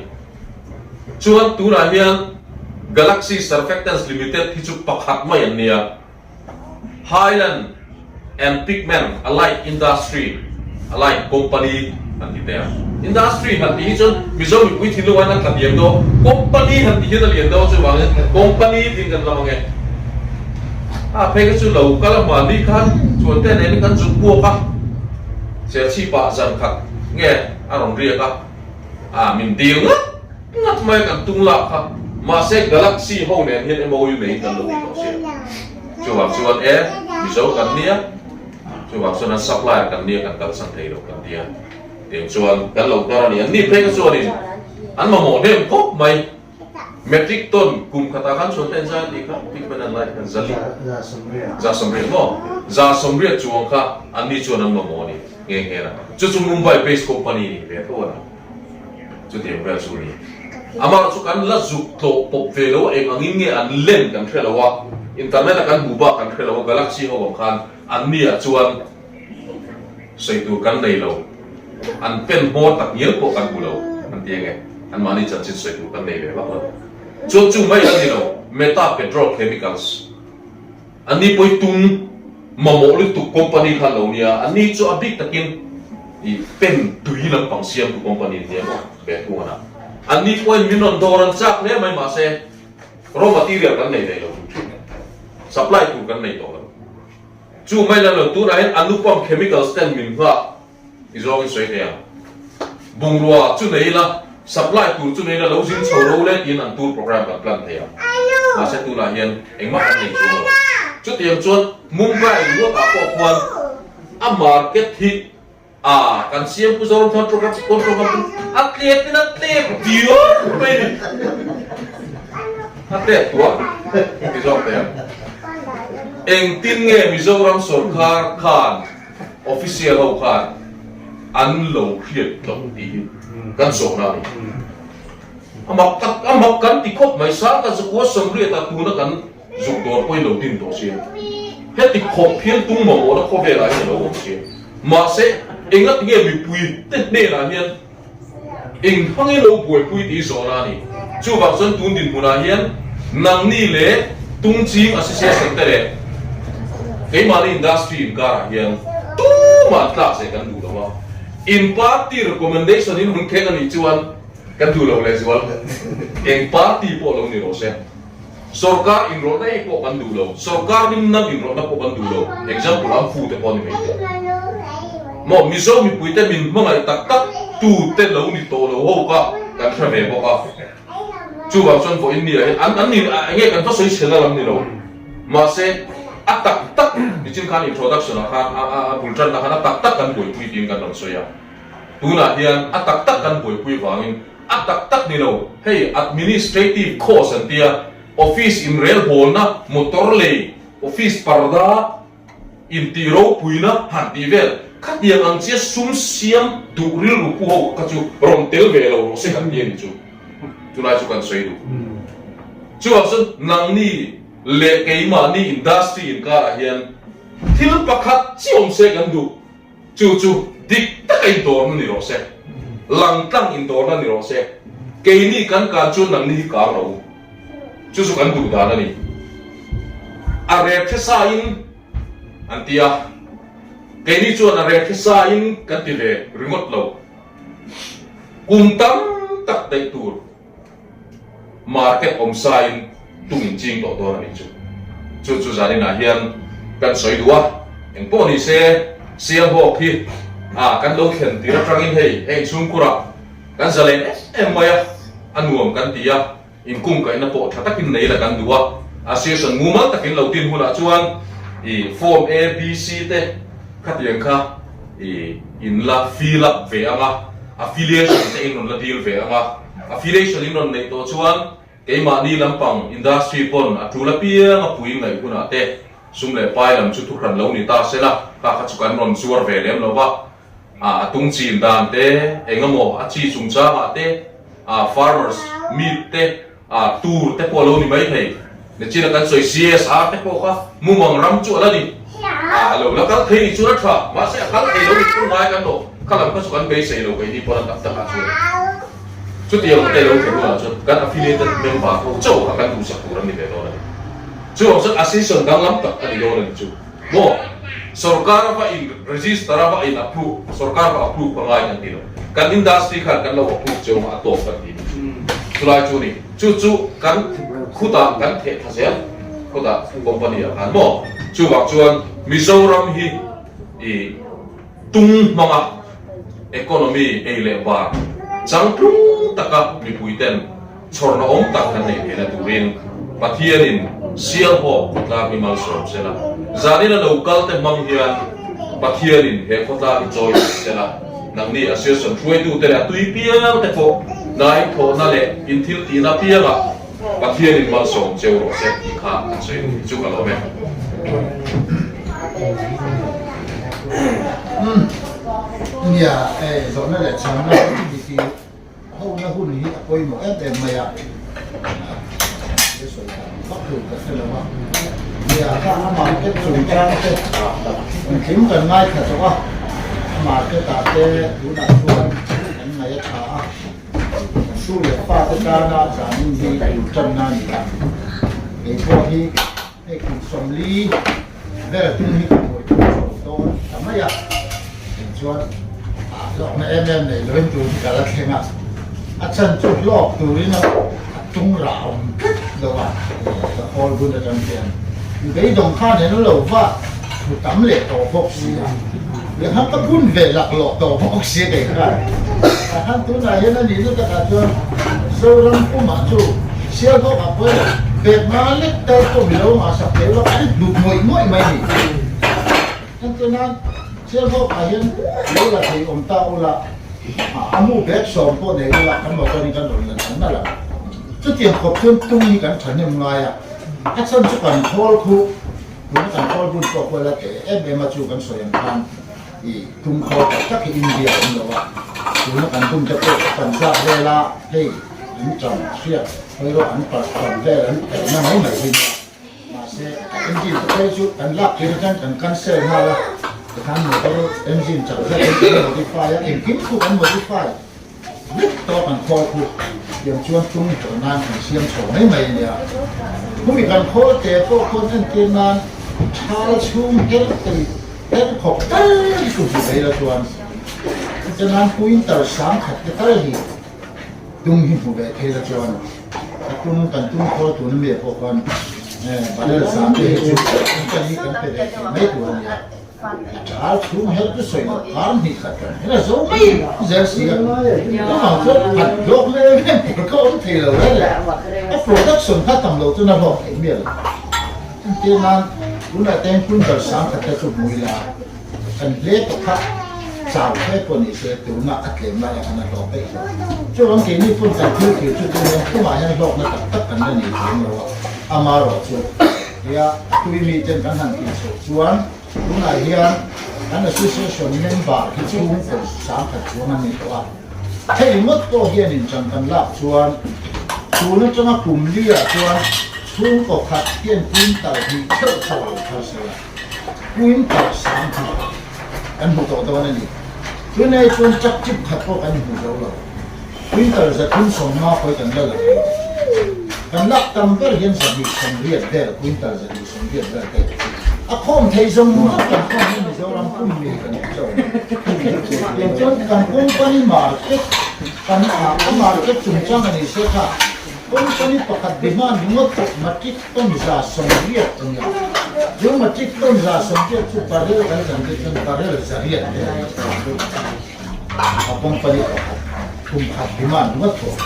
Chuan tunah hian Galaxy Surfactants Limited hi chu pakhat mai an nia. Highland and Pigment Allied Industry Allied Company han ti teh a. Industry han tih hi chuan Mizo mipui thinlung ah hian a tla diam dawn, Company han tih hian a lian dawn chuvangin Company tiin kan lam ang e. A phei kha chu lo kal a hmanni khan chuan te nen kan zuk buak a, Serchhip ah zan khat nge a rawn riak a, a min dil ngat ngat mai a kan tung lak kha, mahse Galaxy ho nen hian MOU neiin kan lo ti tawh sia. Chuvang chuan e Mizo kan nia. Chuvang chuan an supplier kan nia kan kalsan thei lo kan tia tiang chuan kan lo hnar a ni. An ni phei kha chuanin an mamawh hnem khawp mai. Metric ton kum khatah khan chuan ten za tih kha pigment an lai khan zali za 80 maw za 80 chuang kha an ni chuan an mamawh a ni nghe nghe na. Chu chu Mumbai based company ni ve tho a ni. Chutiang vel chu a ni. Amaherawh chu kan la zuk tlawh pawp ve lo a eng angin nge an len kan hre lo a, internet a kan hmu bak kan hre lo a Galaxy ho ang khan An ni ah chuan sawi tur kan nei lo, an pen hmawr tak ngial pawh kan hmu lo an ti ange, anmahni chanchin sawi tur kan nei ve vak lo. Chuan chu mai an ni lo, Meta Petrol Chemicals, an ni pawi tum mamawh lutuk company kha an lo nia, an ni chu a bik takin i pen tui lampang siamtu company an nia maw ve thung a na. An ni pawhin min rawn dawr an chak hle mai mahse raw material kan nei nei lo tur thin, supply tur kan nei tawh lo. Chu mai lan lo tunah hian Anupam Chemicals ten min nghah i zawngin sawi thei ang. Bungrua chu nei ila, supply tur chu nei ila lo zin chho ro le tiin an tour program kan plan thei ang. Mahse tunah hian engmah kan nei chuang lo. Chutiang chuan Mumbai ringawtah pawh khuan a market hi A, kan siam Pu Zoramthar program control ngam chu a tlep in a tlep diar mai ni. A tlep tuah ti zawk teh ang. Engtin nge Mizoram sorkar khan official ho khan an lo hriat tlo tih hi kan zawhna a ni. A mak tak, a mak kan ti khawp mai, Sangha zakua 80 ah tuna kan Zuk dawr pawhin lo din tawh sia. Heti khawp hian tung mamawhna khawvelah hian a lo awm sia. Mahse, enga tinge mipui te hnenah hian Eng hmangin lo buaipui tih zawhna a ni. Chuvang chuan tun dinhmunah hian nangni leh Tungching Association te leh keimahni industry inkarah hian tumah tlak zeh kan duh lo a. In party recommendation in hun kheng a nih chuan kan duh lo lehzual. Eng party pawh lo ni rawh se. Sorkar inrawlhna ei pawh kan duh lo, sorkar rimnam inrawlhna pawh kan duh lo, example am fu te pawh a ni mai thei. Maw Mizo mipuite min hmangaih tak tak tu te lo ni tawh lo ho kha kan hre ve bawk a, chuvang chuan vawiin ni ah hian an an ni eng nge kan va sawi chhe na lam ni lo, mahse a tak tak nichin khan introduction ah khan a a bul tanna khan a tak tak kan buaipui tiin kan rawn sawi a, tunah hian a tak tak kan buaipui vangin A tak tak ni lo, hei administrative cost an tia, office inrelbawlna, motor lei, office parda, intih ropuina han tih vel, khatiang ang chia sum siam duh rilru pu ho kha chu rawn tel ve lo rawh se kan ti a ni chu. Chulai chu kan sawi duh. Chuvang chuan nangni leh keimahni industry inkarah hian thil pakhat chiah awm se kan duh. Chu chu dik taka indawrna ni rawh se, langtlang indawrna ni rawh se, keini kan kan chuan nangni hi kar rawh u. Chu chu kan duh dan a ni. A rek hre sa in an ti a, keini chuan a rek hre sa in kan ti ve ringawt lo. Kum tam tak daih tur. Market awm sa in tung in ching tawh dawn a nih chu. Chu chu zan inah hian kan sawi duh a, eng pawh ni se Sialhawk hi a kan lo thlen tir atangin hei heng chhungkurah kan zalen em em mai a, a nuam kan ti a, inkungkaihna pawh tha takin nei la kan duh a, association mumal takin lo tin hunah chuan i form A, B, C te khatiang kha i in la fill up ve ang a, affiliation te in rawn la dil ve ang a. Affiliation in rawn neih tawh chuan keimahni lampang industry pawn a tul apiang a pui ngaih hunah te sum leh pai lam chu thuhran lo ni ta se la, kha kha chu kan rawn zuar ve lem lo va, a tung chin dan te, engemaw a chi chungchangah te, a farmers meet te, A tur te pawh a lo ni mai thei. Nichina kan sawi CSR te pawh kha mumang ram chu a la ni. A lo la kal thei ni chuan a tha. Mahse a kal thei lo ni phur ngai kan lo. Kha lam kha chu kan beisei lo keini pawn a tak tak ah chuan. Chutiang te lo thlen hunah chuan kan affiliated member ho chauh kha kan duhsak tur an ni ve dawn a ni. Chuvang chuan association danglam tak a ni dawn a ni chu. Maw? Sorkar a va in register a va in approve, sorkar va approve ka ngai kan ti lo. Kan industry khan kan lo approve cheu a tawp kan ti ni chu. Chulai chu ni. Chu chu kan khutah kan theh tha zel khutah company ah khan maw? Chuvang chuan Mizoram hi i tung hmanga economy ei leh bar changtlung taka mipui ten Chhawrna awm tak kan neih theihna turin Pathianin Sialhawk khawtlang hi malsawm se la, zanina lo kal te hmang hian Pathianin he khawtlang hi chawi thei se la, nangni Association hruaitute leh a tui piang te pawh hnai thawhna leh in thil tihna piangah Pathianin malsawm cheu rawh se tih kha kan sawi duh hi chu ka lawm e. Nia, zawhna leh chhanna hi Hona hun hi a pawimawh em em mai a, he sawi dan vak tur ka hre lo a, nia khang a market chungchang te engkim kan ngaithla tawh a, a market ah te tunah chuan kan ngaih a tha a, kan tu leh fa te tana zanin hi tur tanna a ni a, keipawh hi Hei kum 40 vel tum hi ka buai tum chho dawn ta mai a, eng chuan hlawkna em em nei loin tur hi ka la thleng a, a chhan chu hlawk turin a tung rah awm tlat lo a, ka khawl bun atang hian mi beidawng khan en lo va thu tam leh tawh bawk si a, leh khan ka bun ve laklawh tawh bawk si a kei khan, tah khan tunah hian a nihna takah chuan Zoram pumah chu Sialhawk ah pawh bag nga lek tal pawh mi lo ngah sak thei ula kan hlut ngawih ngawih mai ni. Entir nan Sialhawk ah hian lo la thei awm ta ula a mu bag sawm pawh nei ula kan motor in kan rawn la nal nal ang. Chutiang khawp chuan tung hi kan thahnem ngai a, a chhan chu kan khawl khu tuna kan khawl bun pawh pawh la teh em em a chu kan sawi ang khan i tum khawl tak tak hi India a awm lo a, tuna kan bun te pawh kan zat vel a hei an ṭam hriat hawi rawh an parh ṭam vel an theihna mai mai hi nia. Mahse engine te phei chu kan lak tir atang kan cancel nghal a, tikhan motor engine chak zet in kan modify a, engkim chu kan modify. vek tawh a kan khawl khu tiang chuan tung hlawh nan kan siam chho mai mai a nia. Khumi kan khawl te pawh khawn entir nan thal chhung her te her khawp tal hi chu hmu mai la chuan chuan quintal sangkhat te tal hi Tum hi hmu ve thei la chuan a tum kan tum khawl tun ami ah pawh khan barrel zah te hi chu company kan pe ve thei mai tur a nia. A thal chhung her chu sawi loh kar hnih khat kan her a zo mai zel si a. Chuvang chuan khat hlawk leh em em tur kha awm thei lo reng le. A production kha tam lo chuan a hlawk thei mial. Entir nan tunah te hian quintal sangkhat te chu hmu ila. Kan hle tawh kha chau hle pawh ni se tuna a tlem lai ah khan a hlawk daih lo. Chuvang keini pawn kan thil thil chu tun hian tumah hian hlawkna tak tak kan la nei thiam lo a, amarawh chu heia a tui mi ten kan han tih chhoh chuan tunah hian kan association member hi chhungkaw sangkhat chuang an ni tawh a, hei ringawt pawh hian in chan kan lak chuan tun atanga kum li ah chuan chhungkaw khat hian quintal hnih theuh theuh a lo thar sela. Quintal 20 kan hmu tawh dawn a ni. Tunai chuan truck chip khat pawh kan hmu zo lo. Quintal 350 pawh kan la la lo. Kan lak tam ber hian 280 vel, quintal 280 vel te a khawm thei zawng zawng kan khawm hi Mizoram pum mi kan hmu zo a ni. Tiang chuan kan company market kan a market chungchang a ni se kha company pakhat demand ringawt pawh matric Ton 80 a ni a, chu matric ton 80 chu barrel kan chan te chuan barrel 800 te a ni a company pakhat kum khat demand ringawt pawh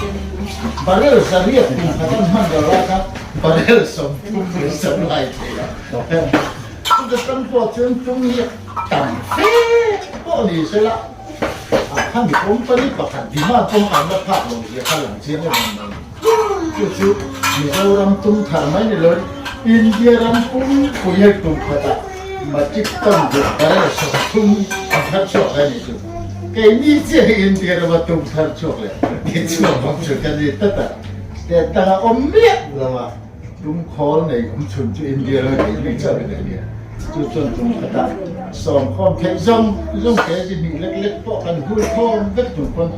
barrel 800 kum khat an hman lo lai kha barrel 30 leh supply thei a chuta tang pawh chuan tum hi tam fe pawh ni sela a khami company pakhat demand pawh an la phak lo zia kha lang chiang em em mai. Chu chu Mizoram tum thar mai ni loin India ram pumpui hei kum khatah matric ton duh barrel 30 an thar chhuak lai ni chu. Keini chiah hi India rama tum thar chhuak leh ti chhuak bawk chu ka ni tlat a. State danga awm miah lo a tum khawl nei awm chhun chu India rama keini chauh in a nia. Chu chuan tum khatah sawm khawm theih zawng zawng kg hnih lek lek pawh kan hui khawm vek chung pawn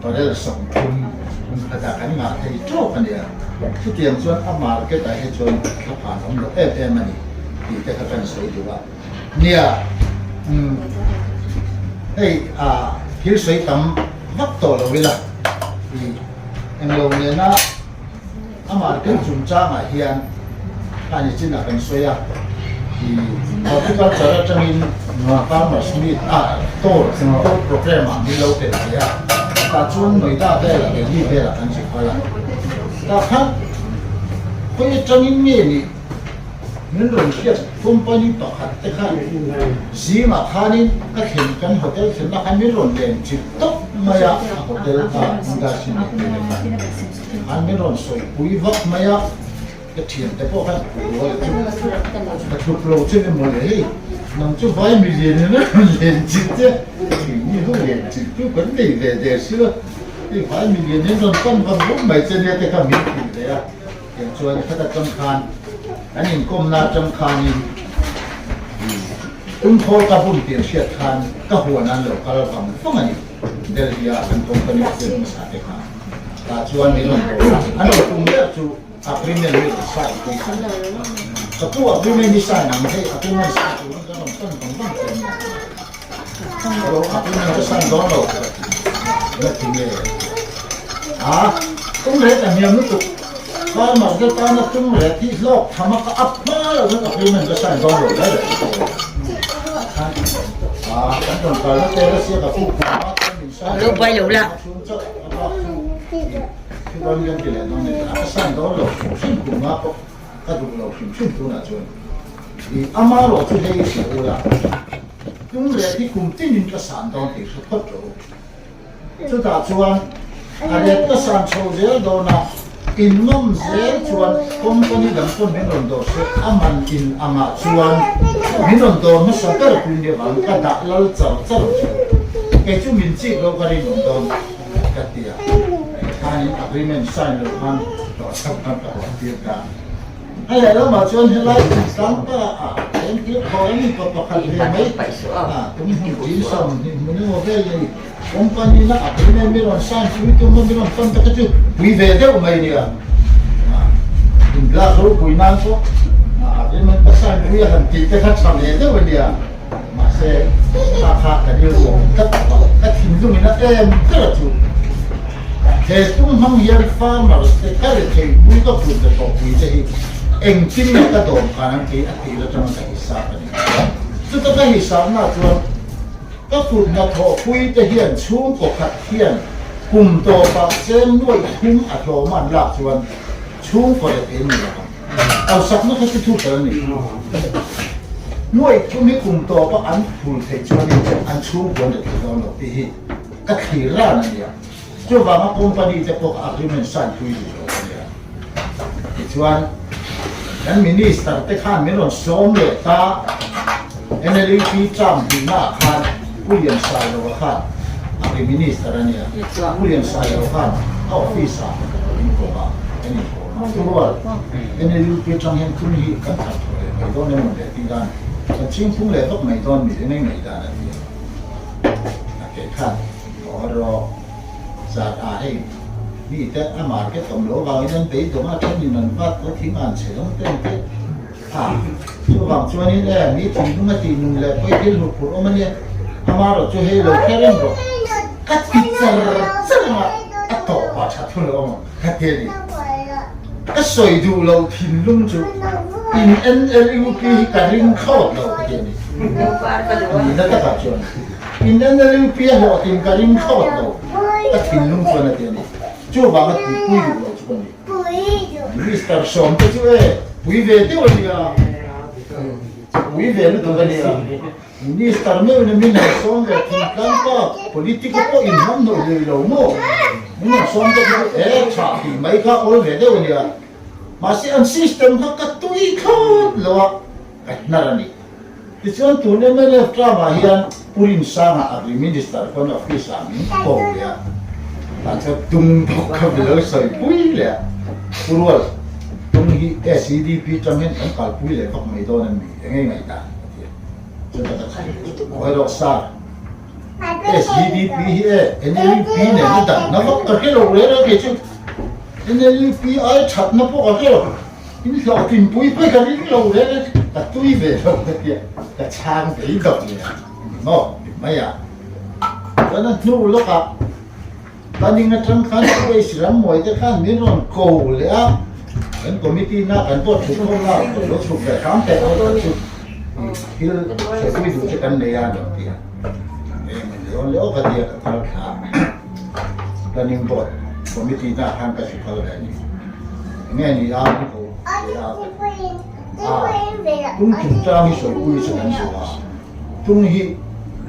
Barrel 30 hmun khatah kan ngah thei tawk a nia. Chutiang chuan a market ah hi chuan thlaphan awm lo em em a ni tih te kha kan sawi duh a. Nia, umm hei ah thil sawi tam vak tawh lo ila i englo nena A market chungchangah hian khani chinah kan sawi a, i horticulture atangin farmers meet a tour tour programme ah min lo tel ve a, tah chuan Noida velah Delhi velah kan zuk kal a, tah khan khawi atangin nge nih min rawn hriat company pakhat te khan zingah khanin ka thlen kan hotel thlenna khan min rawn len chilh tawp mai a, a hotel kha industry nei te khan. An min rawn sawi pui vak mai a, ka thiante pawh khan rual chu ka tluk lo che ni mawle hei, nang chu vai mi lian in a rawn len chilh che, keini ho len chilh chu kan nei ve der si lo, hei vai mi lian in rawn pan vang vang mai che nia te kha min hrilh ve a, tiang chuan khata tang khan kan inkawmna atang khanin tumkhawl ka bun tih an hriat khan ka huan an lo kal vang vang a ni, Delhi a kan company office hmasa te kha. Tah chuan min rawn bawk a, an rawn tum ber chu agreement hi rawn sign pui kha a ni. Ka pu agreement hi sign ang hei agreement sign turin ka rawn pan vang vang che a nia. Alo agreement ka sign dawn lo na ti nge a tum rek a hniam lutuk farmer te tana tum rek hi hlawk tham a ka up hma lo chuan agreement ka sign dawn lo hle leh a kan rawn kalna te la sia ka pu kum a Lo buai lo la. Chutah chuan a ret ka san chho zel dawn a, in ngam zel chuan company dang pawn min rawn dawr se a man in angah chuan min rawn dawr hmasa ber pui ni vang ka dah lal char char chu kei chu min chik lo ka rinawm dawn ka ti a, khanin agreement sign lo khan tawh chauh khan ka huah tir ta. A lehlamah chuan helai tlang pa ah eng thil khawi a ni pa pakhat ve mai a tum hmun tin sawm hnih hmun emaw vel nei. Company na agreement mi rawn sign pui tum a mi rawn pan te kha chu pui ve deuh mai nia. In lak ropui nan pawh agreement ka sign pui a han tih te kha tha ve deuh a nia. Mahse kha kha ka rilru a awm tlat lo a, ka thinlung in a em ber a chu. He tum hmang hian farmers te ka rethei pui ka put ve tawh pui te hi engtin nge ka dawm khan an kei a tir atanga ka hisap a ni. Chuta ka hisapna chuan Ka kut hnathawhpui te hian chhungkaw khat hian kum tawpah cheng nuaih thum a hlawm an lak chuan chhungkaw leh eng ni lo ang. Hausakna kha chu thu fel a ni. Nuaih thum hi kum tawpa an phul theih chuanin an chhungkaw an let thei dawn lo tih hi ka thlir ran a nia. Chuvanga company te pawh kha agreement sign pui duh lo a nia. Tichuan kan minister te khan min rawn sawm leh ta, NLUP term hnihna ah khan Pu Liansailo-a khan agri minister a nia, Pu Liansailo khan a office ah min kawm a, kan inkawm a. Thurual, NLUP atang hian tum hi kan thar thawh leh mai dawn emaw le tih dan, kan chingphung leh vak mai dawn mi eng eng ngaih dan a ti a. A keh khan. Aw rawh, zat ah hei mi te a market awm loh avangin an beidawng a, thenin an vat a, thing an chhe dawng ten te a, chuvang chuanin e mi thinlung a tih nun leh pawi thil hlut phurh awm a nia, amarawh chu hei lo hre reng rawh, ka ti char char ang a, a tawp ah tha thul awm ang ka ti a ni. Ka sawi duh loh thinlung chu in NLUP hi ka ring thlawt lo ka ti a ni. A nihna takah chuan. In NLUP a hlawhtlin ka ring thlawt lo, ka thinlung chuan a ti a ni. Chuvanga tihpui duh lo chu ka ni. Minister sawmte chu e, pui ve deuh a nia, pui ve lutuk a nia. Minister meuhin a min han sawm ve thingtlang pa, politic a pawh inham hnawih hlei lo maw? Min han sawm te chu e, tha tih mai kha awl ve deuh a nia. Mahse an system kha ka tui thlawt lo a, ka hnar a ni. Tichuan tun mnf term ah hian Pu Rinsanga Agri Minister pawn office ah min ko leh a, tah chuan tung bawk kha mi lo sawi pui leh a, Pu Rual, tung hi SEDP tang hian kan kalpui leh vak mai dawn em ni? Eng nge ngaihdan? a ti a, chuan ka chhan Awi rawh sir, SEDP hi e NLUP nen a danna vak ka hre lo reng reng kei chu NLUP ai thatna pawh ka hre lo. In hlawhtlin pui pui ka ring lo reng e, ka tui ve lo ka tia, ka chhang vei dawk leh a ni maw ti mai a. Chuan a hnu lawkah Taning atang khan Space Rammuai te khan min rawn ko leh a, kan committee na kan pawh thut khawm la, lo chhuk ve hram teh aw tak chu thil chhepui duh che kan nei a ni ti a. Eng a ni dawn leh aw ka tia ka kal thla a, Planning Board committee na khan ka chhuk kal ve a ni. Enge ni a an ko leh a a tung chungchang hi sawipui chu kan duh a, tung hi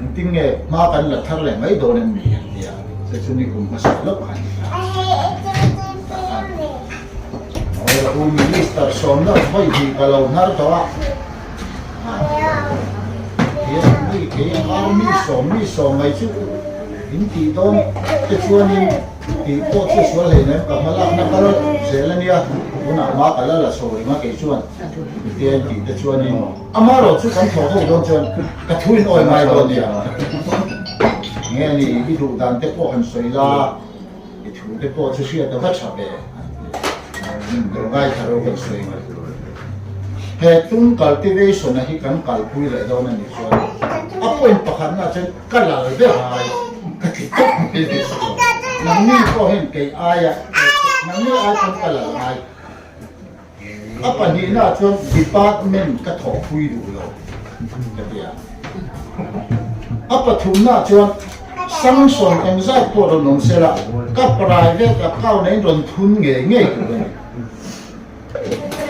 engtin nge hma kan la thar leh mai dawn em ni an ti a, che chu ni kum hmasa lawk khan ni ta tah khan Aw u minister sawmna vawi hnih ka lo hnar tawh a, hian mi kei ang army sawm mi sawm mai chu in tih dawn te chuanin Tih pawh chu sual hlei nem ka hmalakna kal zel a nia, tunah hma ka la la chho reng a kei chuan mite an tih te chuanin amarawh chu kan thawh ho dawn chuan ka thu in awi ngai dawn nia. Nge ni i duh dan te pawh han sawi la, i thu te pawh chu hriat a va tha ve an ti a, min lo ngaithla ro kan sawi ngai. He tum cultivation a hi kan kalpui leh dawn a nih chuan a point pakhatna chuan Ka lal ber ai ka ti tawp mai ni. Nangni pawh hian kei aia nangni ai pawn ka lal ngai. A pahnihna chuan department ka thawhpui duh lo ka ti a. A pathumna chuan sanction engzat pawh rawn awm sela ka private account ah in rawn thun ngei ngei tur a ni.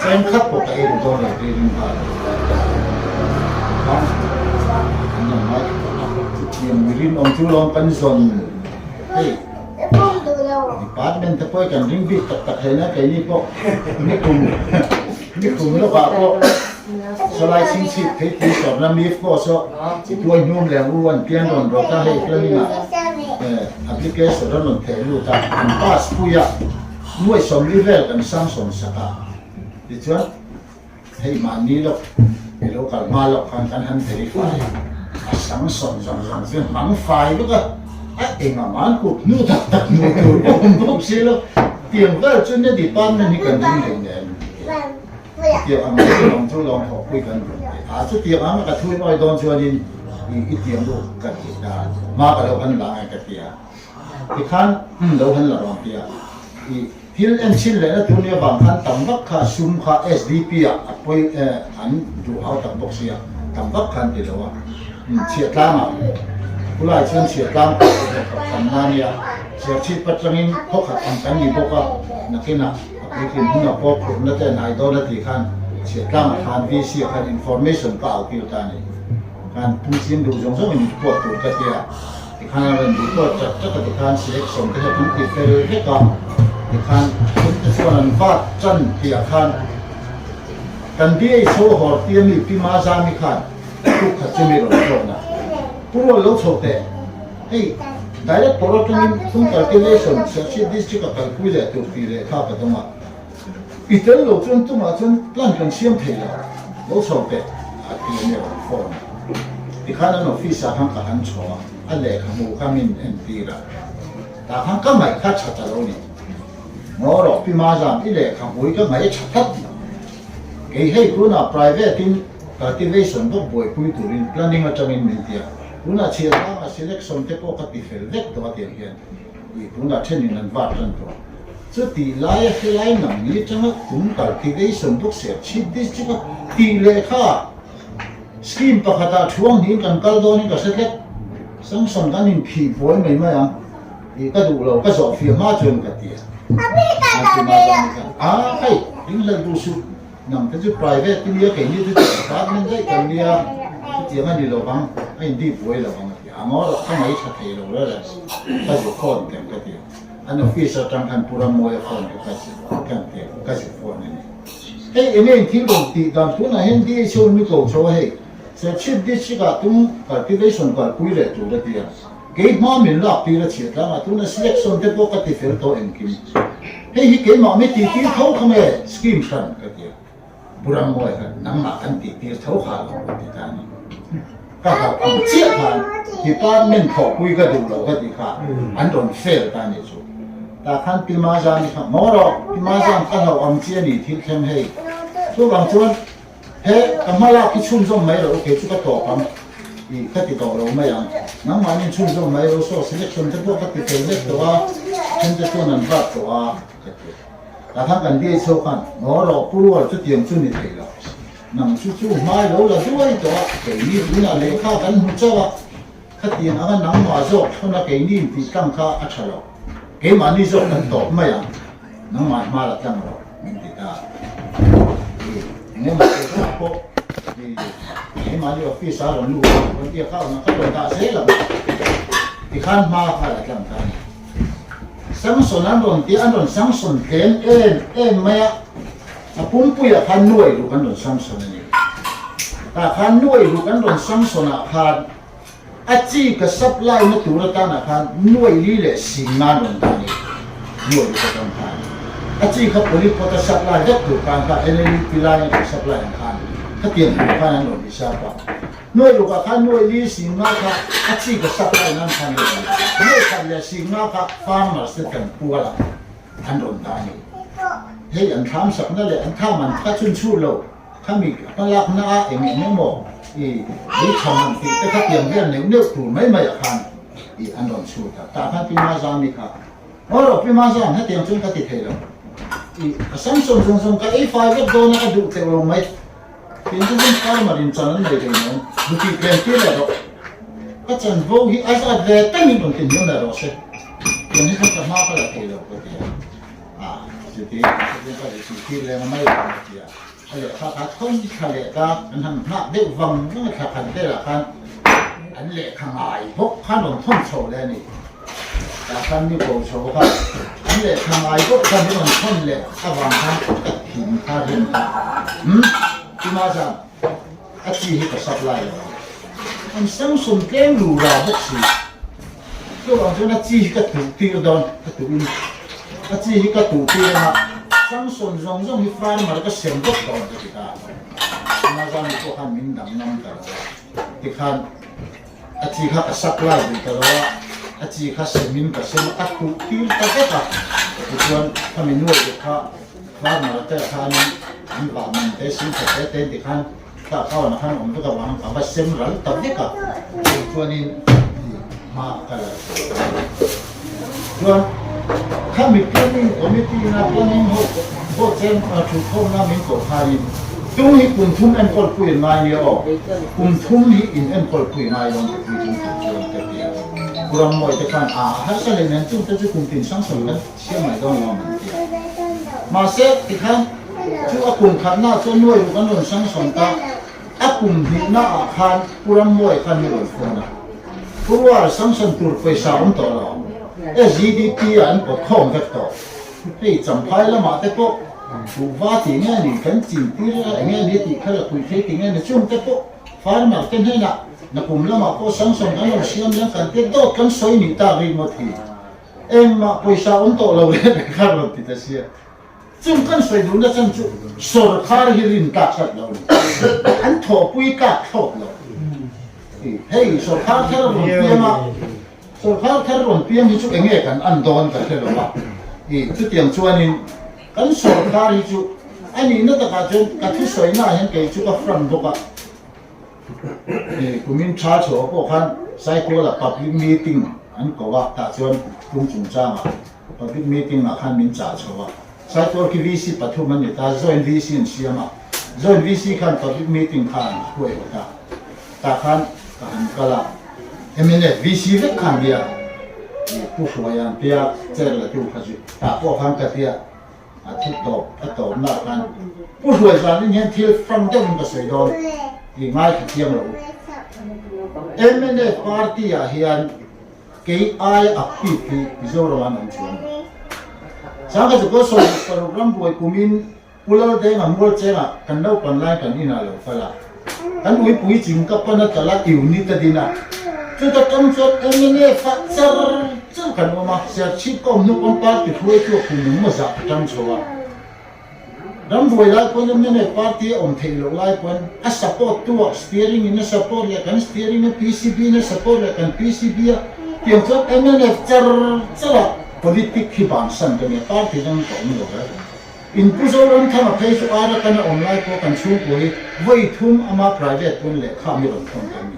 Thenkhat pawh ka ei ru dawn lo tih ring nghal a, an lo ngai chutiang mi rinawm chu lawm kan zawn hei department te pawh hi kan ring bik tak tak hle na keini pawh nikum nikum lawkah pawh sawlai chhingchhip theipui sawrna mi pawh saw i tuai hnum leh ang u an pian rawn rawt a hei planning ah application an rawn theh lut a an pass pui a. Nuaih 40 vel kan sanction sak a, tichuan hei mahni lawk i lo kal hma lawk khan kan han verify a, a sanction zawng zawng chu hmang fai vek a. A engah mah an kut hnu tak tak hmuh tur pawh awm bawk si lo. Tiang vel chu nia department hi kan ring leh nen tiang ang mai ang chu lawng thawhpui kan rawn ti a. Chutiang anga ka thu nawi dawn chuanin i tiang duh ka ti ta. Hma ka lo han la ange ka ti a. Tikhan lo han la rawn ti a. I. Thil en chhin lehna tur nia vang khan tam vak kha sum kha SDP ah a pawi an duh hau tak bawk sia, tam vak khan ti lo a. Chhiahtlang ah khulai chuan chhiahtlang pawh a hlawh khat tam na nia, Serchhip atangin khaw khat ang kan ni bawk a, nakinah a puitlin hunah pawh phurhna te an hai dawn a tih khan chhiahtlang ah khan VC ah khan information ka au tir ta a ni. Khan pungching duh zawng zawng in report tur ka tia. Tikhan a rawn report chat chat a tikhan selection te hian an ti fel vek a, tikhan chung te chuan an vat tan tih ah khan kan DHO hawr tia mi Pi Mazami khan tuk khat chu mi rawn thawn a, Pu Rual lo chho teh, hei Director atangin Tung Cultivation Serchhip District a kalpui leh tur tih leh kha ka dawng a. I tel lo chuan tumah chuan plan kan siam thei lo, lo chho teh a ti a ni rawn phone a. Tikhan an office ah khan ka han chho a, a lehkha hmuh kha min entir a, tah khan ka ngaih kha tha ta lo ni. Ngaw rawh Pi Mazam, i lehkha hmui ka ngaih a tha tlat lo. Kei hei tunah private in cultivation bawk buaipui turin planning atangin min ti a, tunah chhiatlangah selection te pawh ka ti fel vek tawh a tiang hian. Tih tunah thenin an vat tan tawh. Chutih laia helai nang ni atanga tum cultivation bawk Serchhip District a tih lehkha scheme pakhatah thuang hnihin kan kal dawnin ka hre tlat. Sanction kan inphih buai mai mai ang tih ka duh lo, ka zawh fiah hma chuan ka ti a. A hei, ringhlel duh suh. Nang te chu private i nia, keini te chu department daih kan nia, chutiang a ni lo vang, a indip buai lo vang a ti a. A ngaw rawh ka ngaithla thei lo reng reng, ka zu phone teh ka ti a. An office atang khan Pu Ramawia phone kha ka zu kan ti a, ka zu phone a ni. Hei enge in thil rawn tih dan tunah hian DHO in mi ko chho a hei, Serchhip district ah tum cultivation kalpui leh tur a ti a. Kei hma min lak tir a chhiat tlangah tuna selection te pawh ka ti fel tawh engkim. Hei hi keimah mi tih tir tho kha nge scheme hran ka ti a. Burammawi khan nangmah kan tih tir tho kha lo ka ti ta a ni. Ka hlauh ang chiah khan department thawhpui ka duh lo ka tih kha an rawn fail ta a nih chu. Tah khan Pi Mazani kha maw rawh Pi Mazan ka hlauh ang chi a ni thil thleng hei. Chuvang chuan He ka hma lak hi chhunzawm mai loh kei chu ka tawp ang i ka ti tawh lo mai ang. Nangmahni chhunzawm mai lo saw selection te pawh ka ti fel vek tawh a, then te chuan an vat tawh a ka ti a. Tah khan kan DHO khan ngaw rawh pu rual chutiang chu ni thei lo. Nang chu chu hmai lo la duai tawh a, keini tunah lehkha kan hmu chauh a, khatiang anga nangmah zawk thlawna keini intih tlang kha a tha lo. Keimahni zawk kan tawp mai ang, nangmah hma la tlang rawh min ti ta. I eng emaw te zawk pawh i keimahni office a rawn lut a, rawn biak a awm a, ka rawn dah zel ang tikhan hma kha la tlang ta a ni. Samson an rawn ti a, an rawn Samson tlem em em mai a, a pumpuiah khan nuai ruk an rawn Samson a ni. Tah khan nuai ruk an rawn Samson ah khan A chi ka supply na tur atanah khan nuai li leh sing nan rawn dah a ni. Nuai ruk atang khan a chi kha polypot a supply vek tur khan kha NLUP laia kan supply ang khan khatiang tur khan an rawn hisap a. Nuai rukah khan nuai li sing nga kha a chi ka supply nan khan an rawn dah a. Nuai khat leh sing nga kha farmers te kan pual a an rawn dah a ni. Hei an thlam sakna leh an tham an kha chhun chhut lo. Khami hmalakna a eng eng emaw i lei tha man tih te kha tiang vel neuh neuh tur mai mai ah khan i an rawn chhut a, tah khan Pi Mazami kha Aw rawh Pi Mazam hetiang chuan ka ti thei lo, i ka Samson zawng zawng ka ei fai vek dawn a ka duh teuh lo mai, tiang chu chuan farmer in chan an nei thei maw, duti tlem tir leh rawh, ka chanvo hi a zat ve tengin rawn ti hniam leh rawh se, tiang hi chuan ka hma ka la thei lo ka ti a. A chuti chuti ka ri thil leng mai lo a ti a, a lehkha kha thawn thla leh ta an han nghah deuh vang vang a thla khat velah khan an lehkha ngai bawk khan rawn thawn chho leh a ni. Tah khan ni ko chho kha an lehkha ngai bawk khan rawn thawn leh avang khan ka thin kha rim ta umm tima zan A chi hi ka supply lo ang. An sanction tlem lu ra bawk si. Chuvang chuan a chi hi ka tuh tir dawn, ka tuh in a chi hi ka tuh tir ang a, sanction zawng zawng hi farmer ka sem vek dawn ka ti ta. Amazon-i pawh khan min dang ngam ta lo a, tikhan a chi kha ka supply duh ta lo a. A chi kha semin ka sem a, ka tuh tir ta vek a. Tichuan khami nuai te kha farmer te khanin an vah man te singkhat te te tikhan tah khawnah khan awm vek avangin ka va sem ral ta vek a. Chuanin hma ka la chhuah ta a. Chuan khami planning committee na planning ho ho chen thutkhawmna min koh khanin tung hi kum thum enkawl pui an ngai nia aw, kum thum hi in enkawl pui ngai dawn ti pui thung tur chuan ka ti a. Pu Rammawi te khan a harsa leh nen chung te chu kum tin hrang hrang kan siam mai dawn lo an ti a. Mahse tikhan chu a kum khatna chuan nuai ruk an rawn hrang sawn ta. A kum hnihna ah khan Pu Rammawi khan mi rawn phone a, Pu Rual sanction tur pawisa awm tawh lo, SGDP ah an pawt khawm vek tawh. Hei Champhai lamah te pawh kuhva tih nge ni, kan chin tir a enge ni tih kha la pui thei tih nge ni, chung te pawh farmer te hnenah nakum lamah pawh sanction kan rawn siam hian kan tia dawt kan sawi nih tak ringawt hi engmah pawisa awm tawh lo reng reng kha rawn ti ta sia. Chung kan sawi duhna chan chu sawrkhar hi rin tlak hrat lo a ni. An thawhpui tlak thlawt lo. Hei sawrkhar thar a rawn piang a, sawrkhar thar rawn piang hi chu eng nge kan an dawn ka hre lo a. Chutiang chuanin kan sawrkhar hi chu a nihna takah chuan ka thusawina ah hian kei chu ka front bawk a. Kumin tha chhuah pawh khan Saikawla public meeting an ko a, tah chuan tum chungchangah public meeting ah khan min chah chho a. Saikawl khi VC pathum an ni ta, joint VC an siam a, joint VC khan public meeting kha an huaihawt a, tah khan ka han kal a, mnf VC vek khan nia Pu Hruaia'n tia chair la tu kha chu tah pawh khan ka tia. A thi tawp a tawpna ah khan Pu Hruai zan in hian thil fang deuh in ka sawi dawn tih ngaithla thiam lo u. Mnf party ah hian kei aia active hi Mizoram ah an awm chuang lo. Sangha chu 16 ram buai kum in Pu Laldenga Mualcheng ah kan naupan lai kan in ah lo kal a. Kan uipui ching ka pan a tala unit a din a, chuta tang chuan mnf ah char char kan awm a, Serchhip ka awm hnu pawn party hruaitu a kum engmaw zah ka tang chho a. Rambuai lai pawn mnf party a awm theih loh lai pawn a support tu ah steering in a support leh kan steering a PCB in a support leh kan PCB a tiang chuan mnf char char ah politic hi bansan ka nia party dang ka awm lo reng. In Pu Zoramthanga phei chu Arakan a awm lai pawh kan chhungkua hi vawi thum ama private pawn lehkha mi rawn thawn kan ni.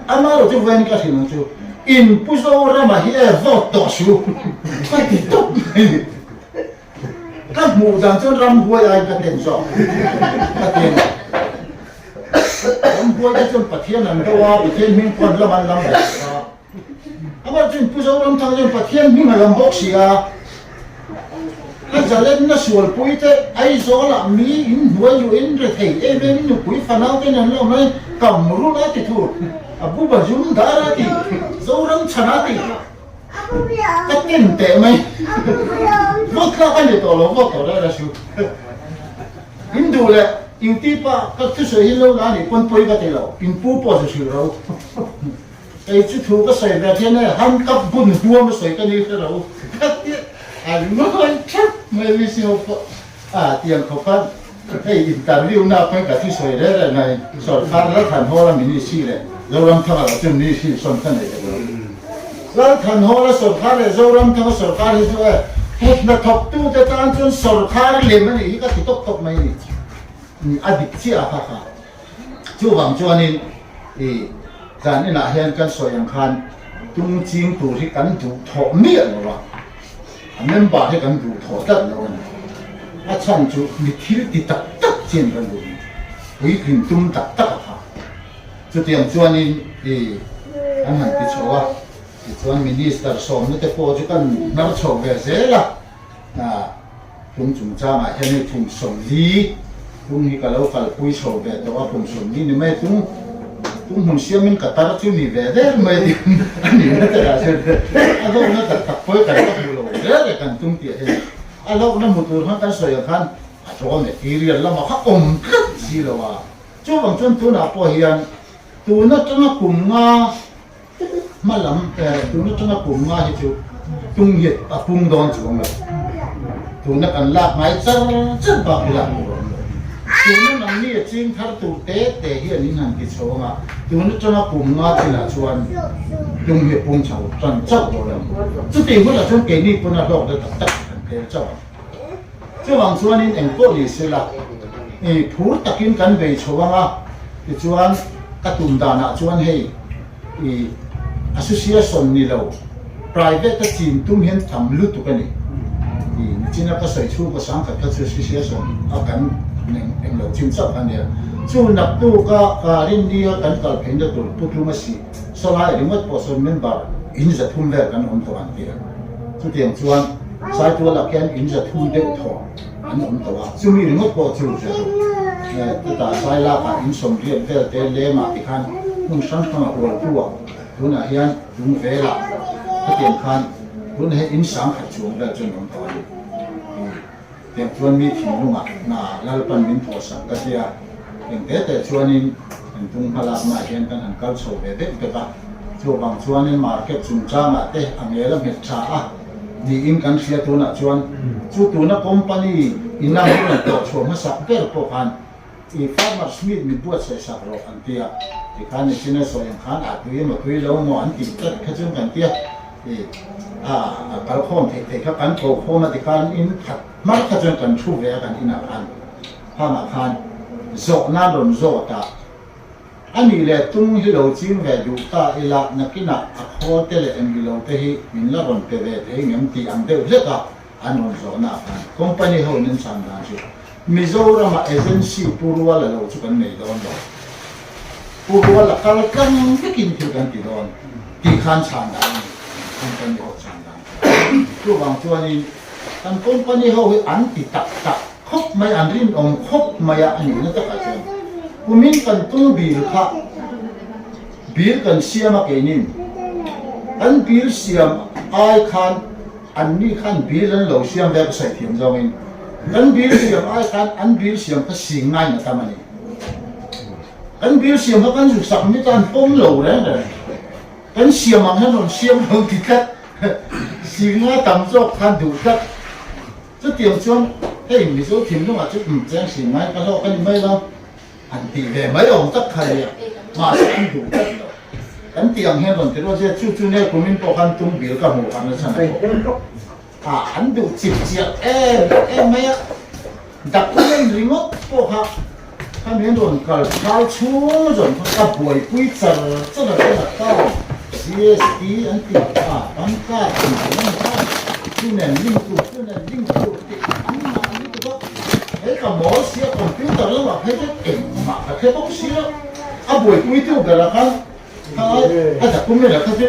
Ama erawh chu vawiin ka hrilh ang chu In Pu Zorama hi e vote tawh su ka ti tawp mai ni. Ka hmuh dan chuan ramhuai aiin ka ten zawk ka ti a ni. Ramhuai te chuan Pathian an do a, Pathian hming pawn lam an lam ve a. Amah chuan Pu Zoramthanga chuan Pathian hming a lam bawk si a, a zalenna sualpui te Aizawlah mi in hnuai luh in rethei em em in nupui fanau ten an lo mai kam rul a ti thur, a bu ba zum dar a ti, Zoram chhan a ti, ka ten teh mai, vote tlak a ni tawh lo, vote tawh reh reh su. In duh leh inti pa ka thusawi hi lo la nih pawn pawi ka ti lo, in pu pawh zu hrilh ro. Kei chu thu ka sawi ve hian e han kap bun huam a sawi ka ni hre lo ka ti a ngawi thap mai mi si ho pawh a tiang khawp a hei interview na pawn ka thu sawi reng reng mai sawrkar Lalthanhawla ministry leh Zoramthanga lah chuan ministry sawn kha nei vek lo Lalthanhawla sawrkar leh Zoramthanga sawrkar hi chu e kut hnathawk tu te tan chuan sawrkar lem a nih hi ka ti tawp tawp mai ni a dik chiah a kha kha. Chuvang chuanin i zan inah hian kan sawi ang khan tung ching tur hi kan duh thawh miah lo a, a member hi kan duh thawh tlat lo a ni. A chhan chu mi thil ti tak tak chin kan duh ni, puitling tum tak tak a kha. Chutiang chuanin i an han ti chho a, tichuan minister sawmna te pawh chu kan hnar chho ve zel a. Tum chungchangah hian hei kum 40 tum hi ka lo kalpui chho ve tawh a, kum 40 ni mai tum tum hmun siamin ka tar chu ni ve der mai tiin a ni na te lah chuan a hlawkna tak tak pawh kan la hmu lo reng e kan tum tih hian a hlawkna hmu tur khan kan sawi ang khan a raw material lamah kha awm tlat si lo a, chuvang chuan tunah pawh hian tun atanga kum nga Hma lam tun atanga kum nga hi chu tung hi a pung dawn chuang lo. Tuna kan lak ngai char char bak hi lak tur a awm lo. Tuna nangni a ching thar tur te te hian in han ti chho ang a, tun atanga kum nga chinah chuan tung hi a pung chho tan chauh dawn a ni. Chutih hunah chuan keini pawn a hlawk na tak tak kan tel chauh ang. Chuvang chuanin eng pawh ni sela, i phur takin kan bei chho ang a, tichuan ka tum danah chuan hei i association ni lo private a chin tum hian tam lutuk a ni. I nichina ka sawi chhungkaw sangkhat kha chu association a kan eng lo chin chauh kha a nia. Chu naktuka ka rinnia kan kal pheina tur putlung a si sawlai ringawt pawh sawn member in zathum vel kan awm tawh ang ti a. Chutiang chuan Saitual-ah khian in zathum deuh thaw an awm tawh a, chumi ringawt pawh chu zia lo. Chutah Sailakah in sawmriat vel te lengah tikhan hmun hrang hrangah ualtu-ah tunah hian tung velah khatiang khan tunah hian in sangkhat chuang vel chu an awm tawh a ni. Tiang chuan mi thinlungah hna Lalpan min thawhsak ka tia, eng te te chuanin kan tung hmalaknaah hian kan han kal chho ve deuh deuh a. Chuvang chuanin market chungchangah te a ngel a nghet tha a niin kan hria tunah chuan chu tuna company ina min rawn tawh chhuah hmasak ber pawh khan I farmers meet min buatsaih sak rawh an ti a, tikhan nichina sawi ang khan a tui emaw tui lo maw an tih tlat kha chuan kan ti a, i a a kal khawm theih theih kha kan ko khawm a tikhan in khat hmar kha chuan kan thu ve a kan inah khan phangah khan zawh nan rawn zawt a, a nih leh tung hi lo ching ve duh ta ila nakinah a khawl te leh engri lo te hi min la rawn pe ve thei ngem tih ang deuh hlek a an rawn zawhna ah khan company ho in an chhan dan chu Mizoram-ah agency Pu Ruala lo chu kan nei dawn lo. Pu Ruala kal tlang vekin thil kan ti dawn tih khan chhan dan a ni, company ho chhan dan chu. Chuvang chuanin kan company ho hi an ti tak tak khawp mai, an rinawm khawp mai a, a nihna takah chuan kumin kan tung bil kha bil kan siam a keinin kan bil siam ai khan An ni khan bill an lo siam ve ka sawi thiam zawngin kan bill siam ai khan an bill siam kha sing ngain a tam a ni. Kan bill siam kha kan zuksak mi tan pawm lo reng reng. Kan siam ang hian rawn siam lo ti tlat. Sing a tam zawk khan duh tlat. Chutiang chuan hei Mizo thinlungah chu um cheng sing ngai ka hlawk a ni mai lo. An tih ve mai awm tak kha nia, mahse an duh tlat lo. Kan tih ang hian rawn ti ruat zia, chu chu nia kumin pawh khan tum bil ka hmuh khan nasa na pawh. Ah, an duh chip chiah em em mai a, document ringawt pawh kha khami an rawn kal phal chhung zawng kha ka buaipui char char a chuan a account GST an tih kha, bank card tih ang ang khan chu nen link tur chu nen link tur tih an mah lutuk a. Hei ka mawl sia computer lamah phei chuan engmah ka hre bawk si lo. A buaipuitu berah khan kha a document ah kha chu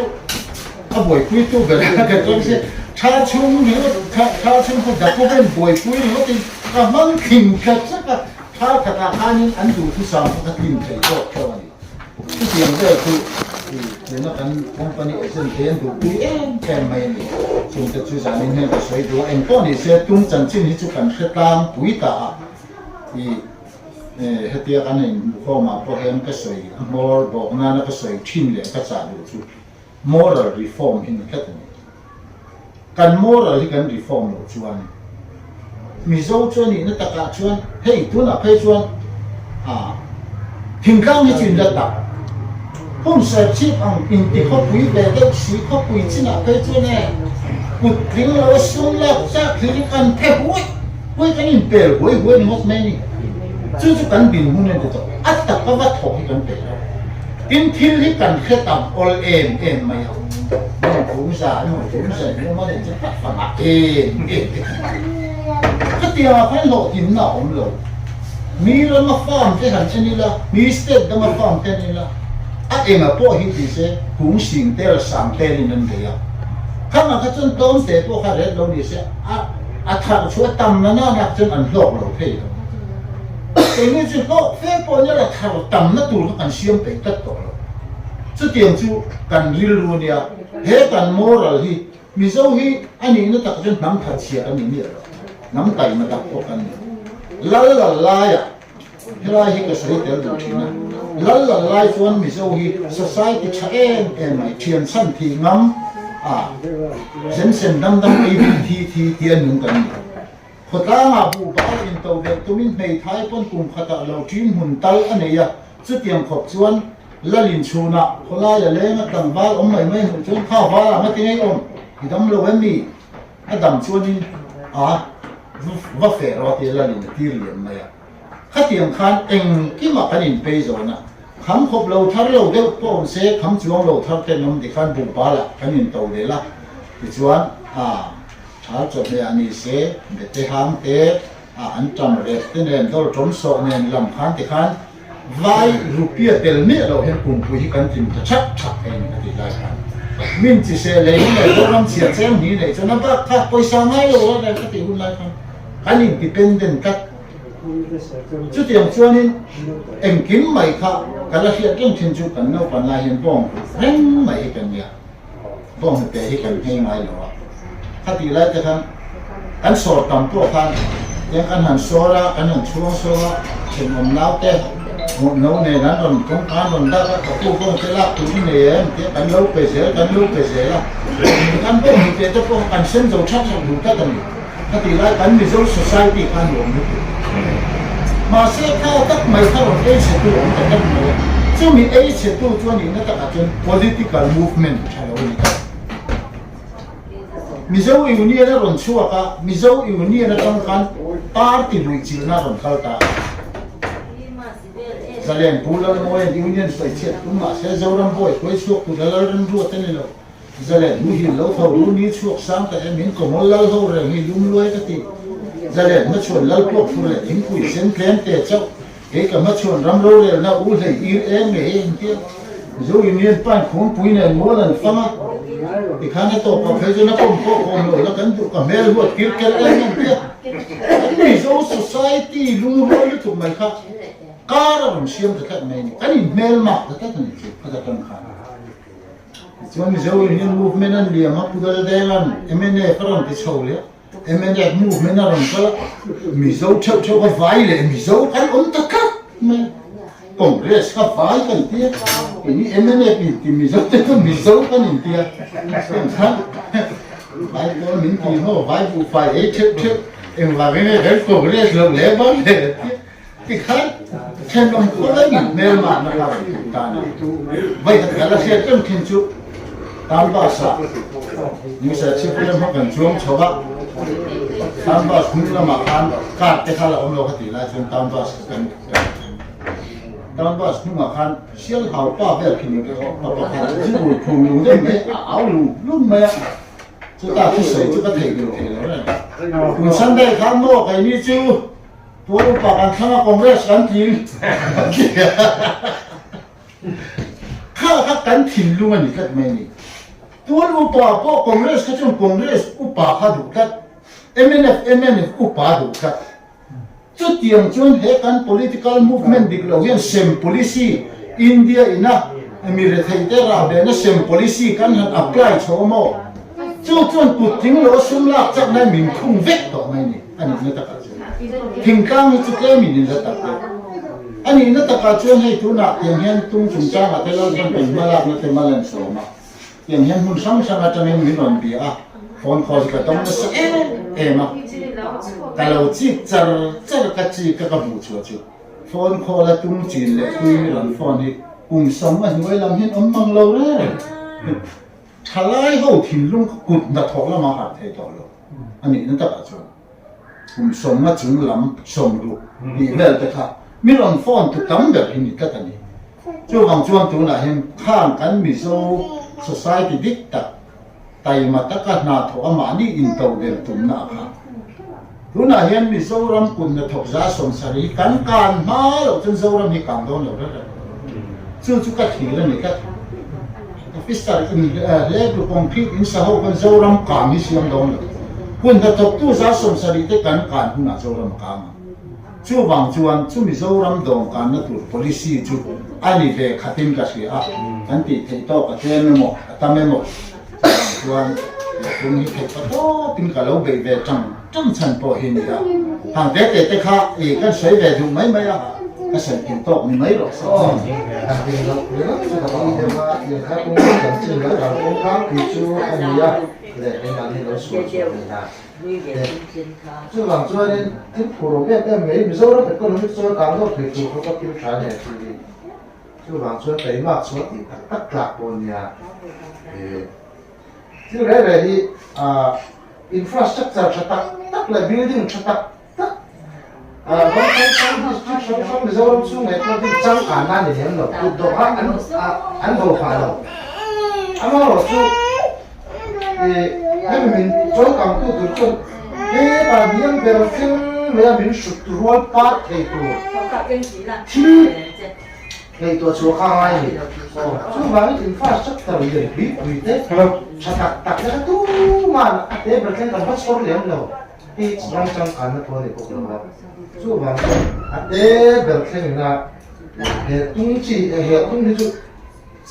a buaipuitu berah kha ka chuang sia tha chhung ringawt tha tha chhung kha document buaipui ringawtin ka hmang thing tlat zek a, thla khatah khanin an duhthusam kha ka tlin thei tawk tawk a ni. Chutiang vel chu tuna kan company agent te an duhpui em em mai a ni. Chungte chu zanin hian ka sawi duh a, engpawh ni se tum chanchin hi chu kan hre tlang pui ta a, i hetia kan inhmukhawmah pawh hian ka sawi a hmawr bawk nana ka sawi thin leh ka chah duh chu moral reform hi ni tlat a ni. Kan moral hi kan reform loh chuan Mizo chu a nihna takah chuan hei tunah phei chuan ah thingtlang hi chu in la tak hun serchhip ang inti khawpui ve deuh si khawpui chinah phei chuan e kut tling lo a sum lak chak hlir hi kan phe huai huai kan inpel huai huai ni ngawt mai a ni. Chu chu kan dinhmun a ni tawh a tak a va thawk hi kan peih lo. Tin thil hi kan hre tam awl em em mai a, hmun thum za hmun thum za hnu a nih chu tak fangah em em te kan ti. Chutiangah khan hlawhtlinna a awm lo. Mi rama farm te han en ila, mi state danga farm te han en ila, a enga pawh hi ti se kung sing tel sang telin an bei a. Khangah kha chuan tlawm te pawh kha ret lo ni se a a thar chu a tam na nana chuan an hlawk lo thei lo. Keini chu hlawh fe pawh nia la thar tamna tur kha kan siam peih tlat tawh lo. Chutiang chu kan rilru nia, he kan moral hi Mizo hi a nihna tak chuan hnam khat chhia kan ni miah lo, hnam taima tak pawh kan ni. Lal lal laiah helai hi ka sawi tel duh thin a, lal lal lai chuan Mizo hi society tha em em mai, thian chhan thih ngam a, zen sen dam dam ei bik thi thi tia nung kan ni. Khawtlangah buhbal into belh tumin hmeithai pawn kum khatah lo ṭin hmun tal a nei a, chutiang khawp chuan Lalin chhunah khawlaia lenga tlangval awm mai mai hmuh chuan kha val ang a ti ngei awm, i dam lo em mi? A dam chuanin a va feh rawh a ti a, Lalin a tir liam mai a. Khatiang khan engkimah kan inpei zawn a, kham khawp lo thar lo deuh pawh awm se, kham chuang lo thar ten awm tikhan buhbalah kan into leh a, tichuan a Thal chawhmeh a ni se, bete hang te, a an tam rep te nen, dawr tawm sawh nen lam khan ti khan vai rupia tel miah loh hian kumpui hi kan tlim ta thak thak thei a ni ka tih lai khan min chi se lei hi leh dawr ram chhiar cheng hni neih chuan a bak kha pawisa ngai lo a rel ka tih hun lai khan kan independent tlat. Chutiang chuanin engkim mai kha ka la hriat reng thin chu kan naupan lai hian bawng reng mai hi kan nia. Bawnghnute hi kan nghei ngai lo a, khatih lai te khan kan sawr tam pawh khan tiang kan han sawr a, kan han chhuang sawng a, thenawm naute no nen an rawn kawngka an rawn dak a, ka pu bawngte lak tur i nei em tia kan lo pe zel, kan lo pe zel a, tikhan bawnghnute te pawh kan sen zo that that duh tlat a ni. Khatih lai kan Mizo society kha nuam lutuk. Mahse kha tak mai kha rawn ei chhetu awm ta tlat mai a. Chumi ei chhetu chu a nihna takah chuan political movement tha lo a ni ta. Mizo Union a rawn chhuak a, Mizo Union atang khan party ruihchilhna a rawn kal ta a. Zalen Pu Lalmawia'n Union sawichhiat tum mahse Zoram Boy hruai chhuak tur la Lalremruat a ni lo. Zalen muhil lo tho ru ni chhuak sang ta em in kawmawl lal ho reng hi lum luai ka ti. Zalen hmachhuan lal puak fur leh thingpui sen tlem te chauh kei ka hmachhuan ram rorelna u hlei ir em nge hei engtia Mizo Union pain khuangpui nen mual an fang a tikhan a tawp ah phei chuan a kawm pawh kawm lo la kan duh ka hmel huat kir ker em engtia kan Mizo society lungrual lutuk mai kha kar a rawn siam ta tlat mai a ni kan inhmelmak ta tlat a ni chu khata tang khan. Tichuan Mizo Union Movement an liam a, Pu Daldela'n mnf a rawn ti chho leh a, mnf movement a rawn kal a, Mizo theuh theuh kha vai leh Mizo kan awm ta tlat mai a, Congress kha vai kan ti a, keini mnf in ti Mizo te chu Mizo kan in ti a, heng khan vai pawl min ti maw, vai buhfai ei theuh theuh engvangin nge kan Congress loh leh bang leh a ti a. Tikhan thenawm khawlai in hmelmahna kha rawn thlen tan a, vawikhat kal a hriat reng thin chu Town Bus ah New Serchhip lam kha kan chuang chho a, Town Bus hnung lamah khan car te kha la awm lo kha tih lai chuan Town Bus kha kan Town Bus hnungah khan Sialhau pa vel khi ni pa pakhat chu rui phung lung deuh mai a au lung lung mai a, chutah thusawi chu ka theih thei lo reng. Tun Sunday khan maw keini chu Tual upa kan thlang a Congress kan tling an ti a, kha kha kan thinlung a ni tlat mai a ni. Tual upa pawh Congress kha chuan Congress upa kha duh tlat, mnf mnf upa duh tlat. Chutiang chuan he kan political movement dik lo hian sem policy India ina mi retheite rahbehna sem policy kan han apply chho a maw? Chu chuan kut tling lo a sum lak chak nan min khung vek tawh mai a ni. A nihna takah chuan thingtlang hi chu tlemin in la tak deuh. A nihna takah chuan hei tunah tiang hian tung chungchangah te Lalpan kan hma lakna te mal an sawm a, tiang hian hmun hrang hrang atangin min rawn bia a, phone call hi ka dawng nasa em em a, ka lo chik char char ka chik a ka hmuh chhuah chu phone call a tung chin leh tui mi rawn phone hi kum sawm a hnuai lam hian awm mang lo reng. Thalai ho thinlung kha kut hnathawk lamah harh thei tawh lo. A nihna takah chuan kum sawmnga chung lam sawmruk tih vel te kha mi rawn phone tu tam ber hi ni tlat a ni. Chuvang chuan tunah hian khang kan Mizo society dik tak taima taka hna thawk a mahni intodelh tumna a kha. Tunah hian Mizoram kut hnathawk za sawmsarih hi kan kan hma loh chuan Zoram hi kang dawn lo reng reng. Chu chu ka thlir a ni tlat. Officer in hlep concrete in sa ho khan Zoram kang hi siam dawn lo. Hun hnathawktu za 70 te kan kan hunah Zoram a kang ang. Chuvang chuan chu Mizoram dawmkanna tur policy chu a ni ve khatin ka hria a, kan tih theih tawk a tlem emaw a tam emaw. Chuvang chuan tung hi theih pa tawpin ka lo beih ve tang tang chhan pawh hi ni a. Hang te te te kha i kan sawi ve duh mai mai a, ka sawi thei tawk ni mai rawh se. Kan ding loh ringawt chu ka awm deuh a, tiang kha kawng kan chin loh dan kawng tlangpui chu a ni a, leh engmahni lo sual chhuah ve dan. Chuvang chuanin thil phur awm em em mai Mizoram economic chuan kang deuh thei tur khawpa thil tha a ni a thil hi. Chuvang chuan keimah chuan tih tak tak tlak pawh a nia. Thil reh reh hi infrastructure tha tak tak leh building tha tak tak ram hrang hrang district hrang hrang Mizoram chhung leh pawh hi changkanna a ni lem lo kut dawh kha an an bo phah lo. Amaherawh chu hemi min chawlkangtu tur chuan hetah hniam ber thleng mai a min hrut rual part thei tur thil Ngaihtuah chhuah kha a ngai a ni. Chuvangin infrastructure lian pui pui te tha tak tak te kha tuman a te ber thleng kan va chhawr lem lo. Hei ram changkanna pawh a ni bawk lo a. Chuvang chuan a te ber thlengin a he tung chi he tung hi chu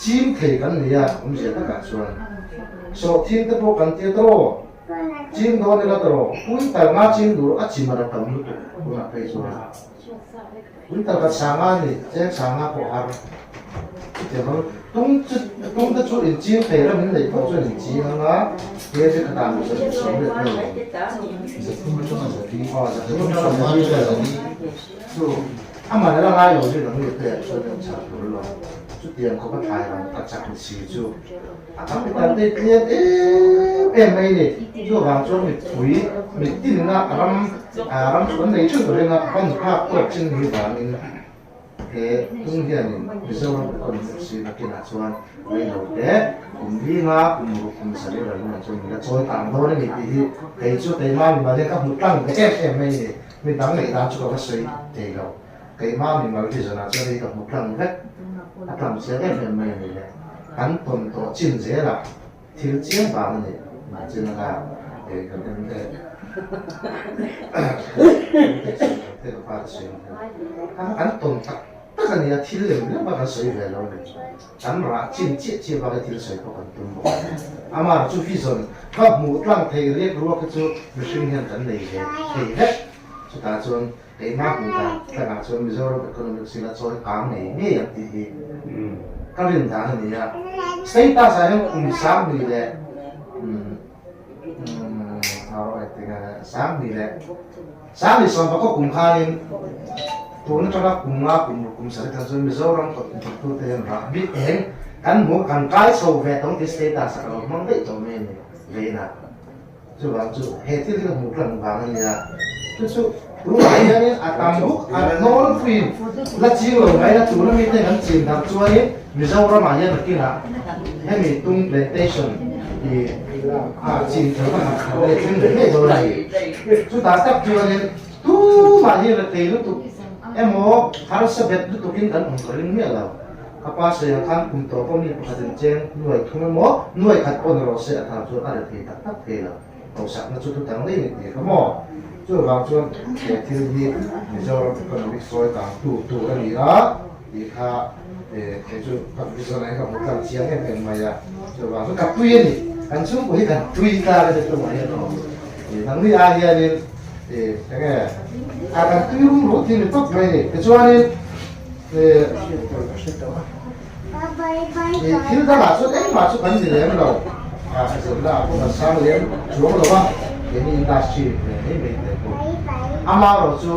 chim thei kan ni a awmzia takah chuan sawhthing te pawh kan tia tawh. Chim dawn ila tawh quintal nga chim dur a chim a la tam lutuk tunah phei chuan. Quintal khat sanga ni, cheng sanga pawh har. Chutiang ang tung chu tung te chu inching thei ram in neih phawt chuan inching ang a, he chi khatah mi zat sawm let vel ang. Zathum atanga zali. Aw zathum atanga zali vel ang. Chu amah ela ngai lo zui ang mi te ah chuan in chhar tur lo. Chutiang khawpa thlai ram ka chak ni si chu. A capital te tlem em em mai ni. Chuvang chuan mipui mitinna ram ram chu an nei theuh tur ringa ban phak tawk chin hi vangin he tung hianin Mizoram economic si nakinah chuan reilo te kum linga kum ruk kum sarih ral hnuah chuan mila chawi tang dawn a ni tih hi kei chu keimah mimal hian ka hmu tlang ve em em mai ni. Midang neih dan chu ka va sawi thei lo. Keimah mimal vision ah chuan hei ka hmu tlang vek, a tlang chiang em em mai a ni le. Kan tawn tawh chin zelah thil chiang vang a ni mah chin a kha hei kan en leh te ka pa te sawi ang hian kan tawn tak tak a ni a, thil lem lem a kan sawi ve lo a ni. Kan rah chin chiah chiah bak i thil sawi pawh kan tum bawk a ni. Amah chu vision ka hmuh tlang thei riak ruak hi chu mihring hian kan nei ve thei vek. Chutah chuan Keimah hmuh dan tlangah chuan Mizoram economics hi la chawi kang ngei ngei ang tih hi ka rin dan a ni a. Status ah hian kum 2000 leh 2000 leh 2010 kum khanin tun atanga kum nga kum ruk kum sarih tan chuan Mizoram kawt tute hian rahbi eng kan hmu kan kai chho ve tawng tih status ah ka lo hmang daih tawh mai a ni veinah. Chuvang chu he thil hi ka hmuh tlang vang a nia. Chu chu tunah hianin a tam buk a nawlpuiin la ching lo mai la tuna mite kan chin darh chuanin Mizoramah hian nakinah hemi tung plantation hi a chin thar a han thar leh thleng leh ngei dawn a ni. Chutah tak chuanin tumah hi rethei lutuk emaw harsa bet lutukin kan awm ka ring miah lo. Ka pa sawi ang khan kum tawh pawh mi pakhatin cheng nuai thum emaw, nuai khat pawh ni rawh se a thar chuan a rethei tak tak thei lo. Hausakna chu thu dang daih ni tih kha maw? Chuvang chuan he thil hi Mizoram economic sawi kang tu tur a ni a tih kha kei chu ka vision ah hian ka hmu tlang chiang em em mai a. Chuvang chuan ka tui a ni. Kan chhungkaw hi kan tui tlak a ni tumah hian aw. Nangni ai hianin enge a kan tui rum ruh thil ni tawp mai a ni. Tichuanin. Thil dangah chuan engmah chu kan ni lem lo, a zirna ah pawh kan sang lem chuang lo a, keini industry ve mai mai te pawh. Amaherawh chu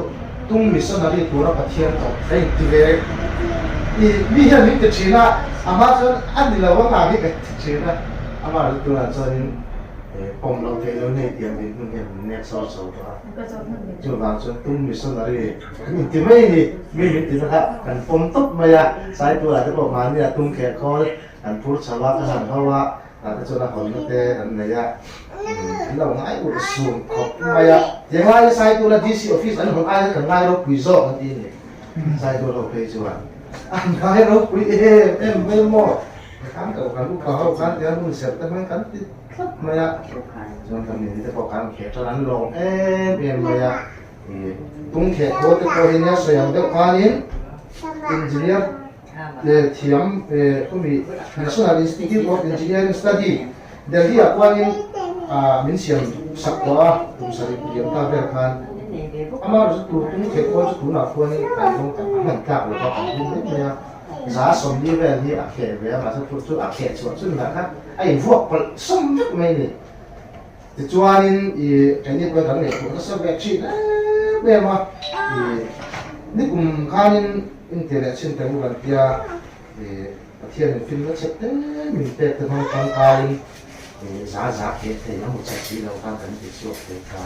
tung missionary tura Pathian tawp ka inti ve i mi hian min ti thin a, amah chuan a ni lo ang ang hi ka ti thin a, amaherawh chu tunah chuanin pawm loh theih lo nei tiang dinhmun hian min nek sawr chho tawh a, chuvang chuan tung missionary Kan inti mai a ni, mi min tina kha kan pawm tawp mai a, Saipur-ah te pawh mahni a tum kher khawl kan phur chho a, ka han ho a, tah te chuan a hawnna te kan nei a, an lo ngai urh sum khawp mai a, tiang laia Saipur-a DC office an hawn ai kha kan ngai ropui zawk an ti a ni, Saipur ho phei chuan an ngai ropui em em mai maw, kan koh kan upa ho khan tiang hun serh te hmang kan ti tlat mai a, chuan kan mite pawh khan kheh tan an lawm em em mai a. Tung theh khawl te pawh hi nia sawi ang deuh khanin Engineer thiam khawmi National Institute of Engineering Study Delhi ah khuanin min siam sak tawh a kum sarih liam ta vel khan amaherawhchu chu tur tung theh khawl chu tunah khuanin kan zawng tak a hman tlak lo va kan rin mai mai a za 40 vel hi a kheh ve a mahse chu a kheh chhuah chun lah kha a invuak pawlh sawm vek mai a ni. Tichuanin i keini pawhin kan ngaihtuah nasa ve thin em em a, i nikum khanin inti leh chhin teh u kan tia, i Pathianin finna chhe te min pek te hmang tangkaiin i za za keh thei a hmu chhe si lo khan kan ti chhuak thei ta.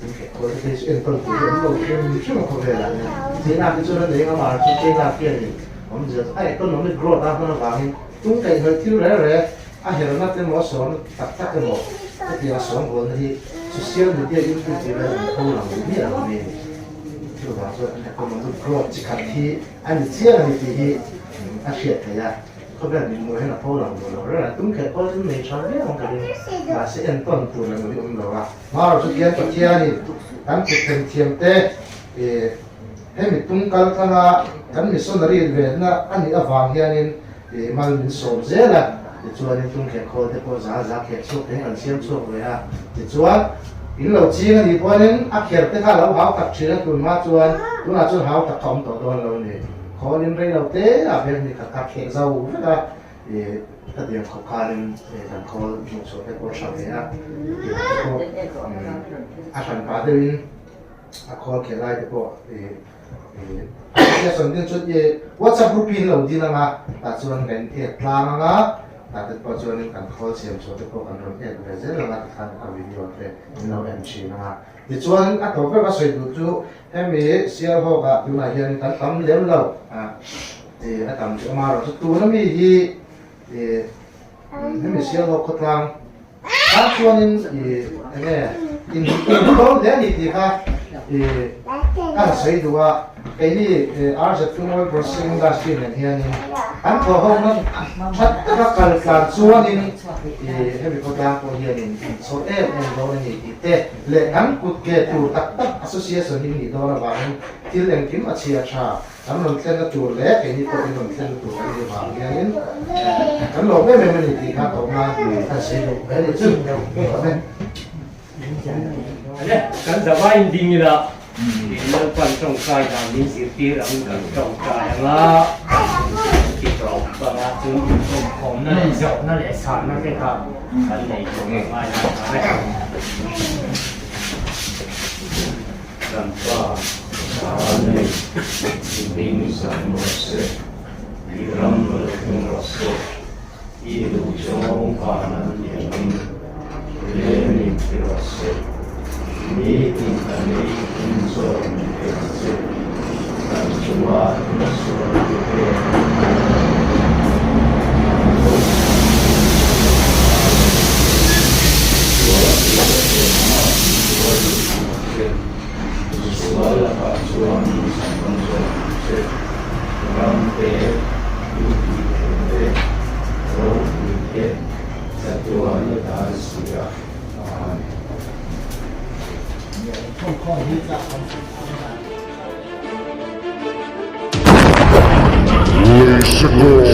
Tin keh khawl te phei chu enkawl tur hi awm lo hrim hrim a khawvelah hian. China te chuan a nei anga mahse China khianin awmzia chu a economic growth a hman avangin tung kaihhnawih thil reh reh A herna te emaw a sawmna tak tak emaw hetiang a sawmvawlna hi social media YouTube tih vel an pho lang duh miah lo mai a ni. Chuvang chuan an economic growth chi khat hi a ni chiang a ni tih hi a hriat theih a, khawvel mihmuh hian a pho lang duh lo reng a, tum khelh pawh chu nei tha viau ang ka ring, mahse entawn tur emaw hi awm lo a. Hmar chu tian Pathianin kan kut themthiam te hemi tum kal tlanga kan missionary venna a nih avang hianin Ih mal min sawm zel a, tichuanin tung khek khawl te pawh za za khek chhuak theiin kan siam chhuak ve a, tichuan in lo ching a nih pawhin a kher te kha a lo hau tak thin a, tun hma chuan tunah chuan hau tak kha awm tawh dawn lo a ni, khawlin rei lo te ah bek ni khat kha kheh zo vek a, ih khatiang khawp khanin kan khawl hmuh chhuah te pawh a tha ve a, tiang te pawh a hran pah deuhin a khawl kheh lai te pawh ih. Association din chuan i WhatsApp group hi in lo din anga tah chuan kan add tlang anga tah te pawh chuanin kan khawl siam chhuah te pawh kan rawn add ve zel anga tikhan a video te in lo en thin anga tichuan a tawp vek a sawi duh chu hemi Sialhawk ah tunah hian kan tam lem lo a a tam chu amaherawh chu tuna mi hi Hemi Sialhawk khawtlang tan chuanin i enge inhmuh hle a ni tih kha i ka han sawi duh a, keini RZ Tungawi Processing Industry nen hianin kan thawhhawkna that taka kal tlan chuanin i hemi khawtlang pawh hianin inchhawr em em dawn a ni tih te leh kan kut ke tur tak tak association hi nih dawn avangin thil engkim a chhia tha. Kan rawn thlenna tur leh keini pawh in rawn thlenna tur kan nih vang hianin kan lawm em em a ni tih kha tawpna kan sawi duh mai a ni chu. Amen. Kan zavaiin ding ila in Lalpan tawngtai dan min zirtir angin kan tawngtai anga ti tawp anga chu inkhawmna leh zawhna leh sanna te kha kan nei tur a ngai a ni. Kan Pa, Vanei, i hming zan rawh se, i ram lo thleng rawh se, i duh zawng van an ni angin leng in ti rawh se, nitin kan ei in zawk min pe ang che, kan chunga insual te pek kan pawisa sual tih engmah tihsual duh suh ang che. Sual lakah chuan min chhan zawk ang che. Ram te, duty thei te, ropui te, chatuan atan si a. Amen. Leisekawr.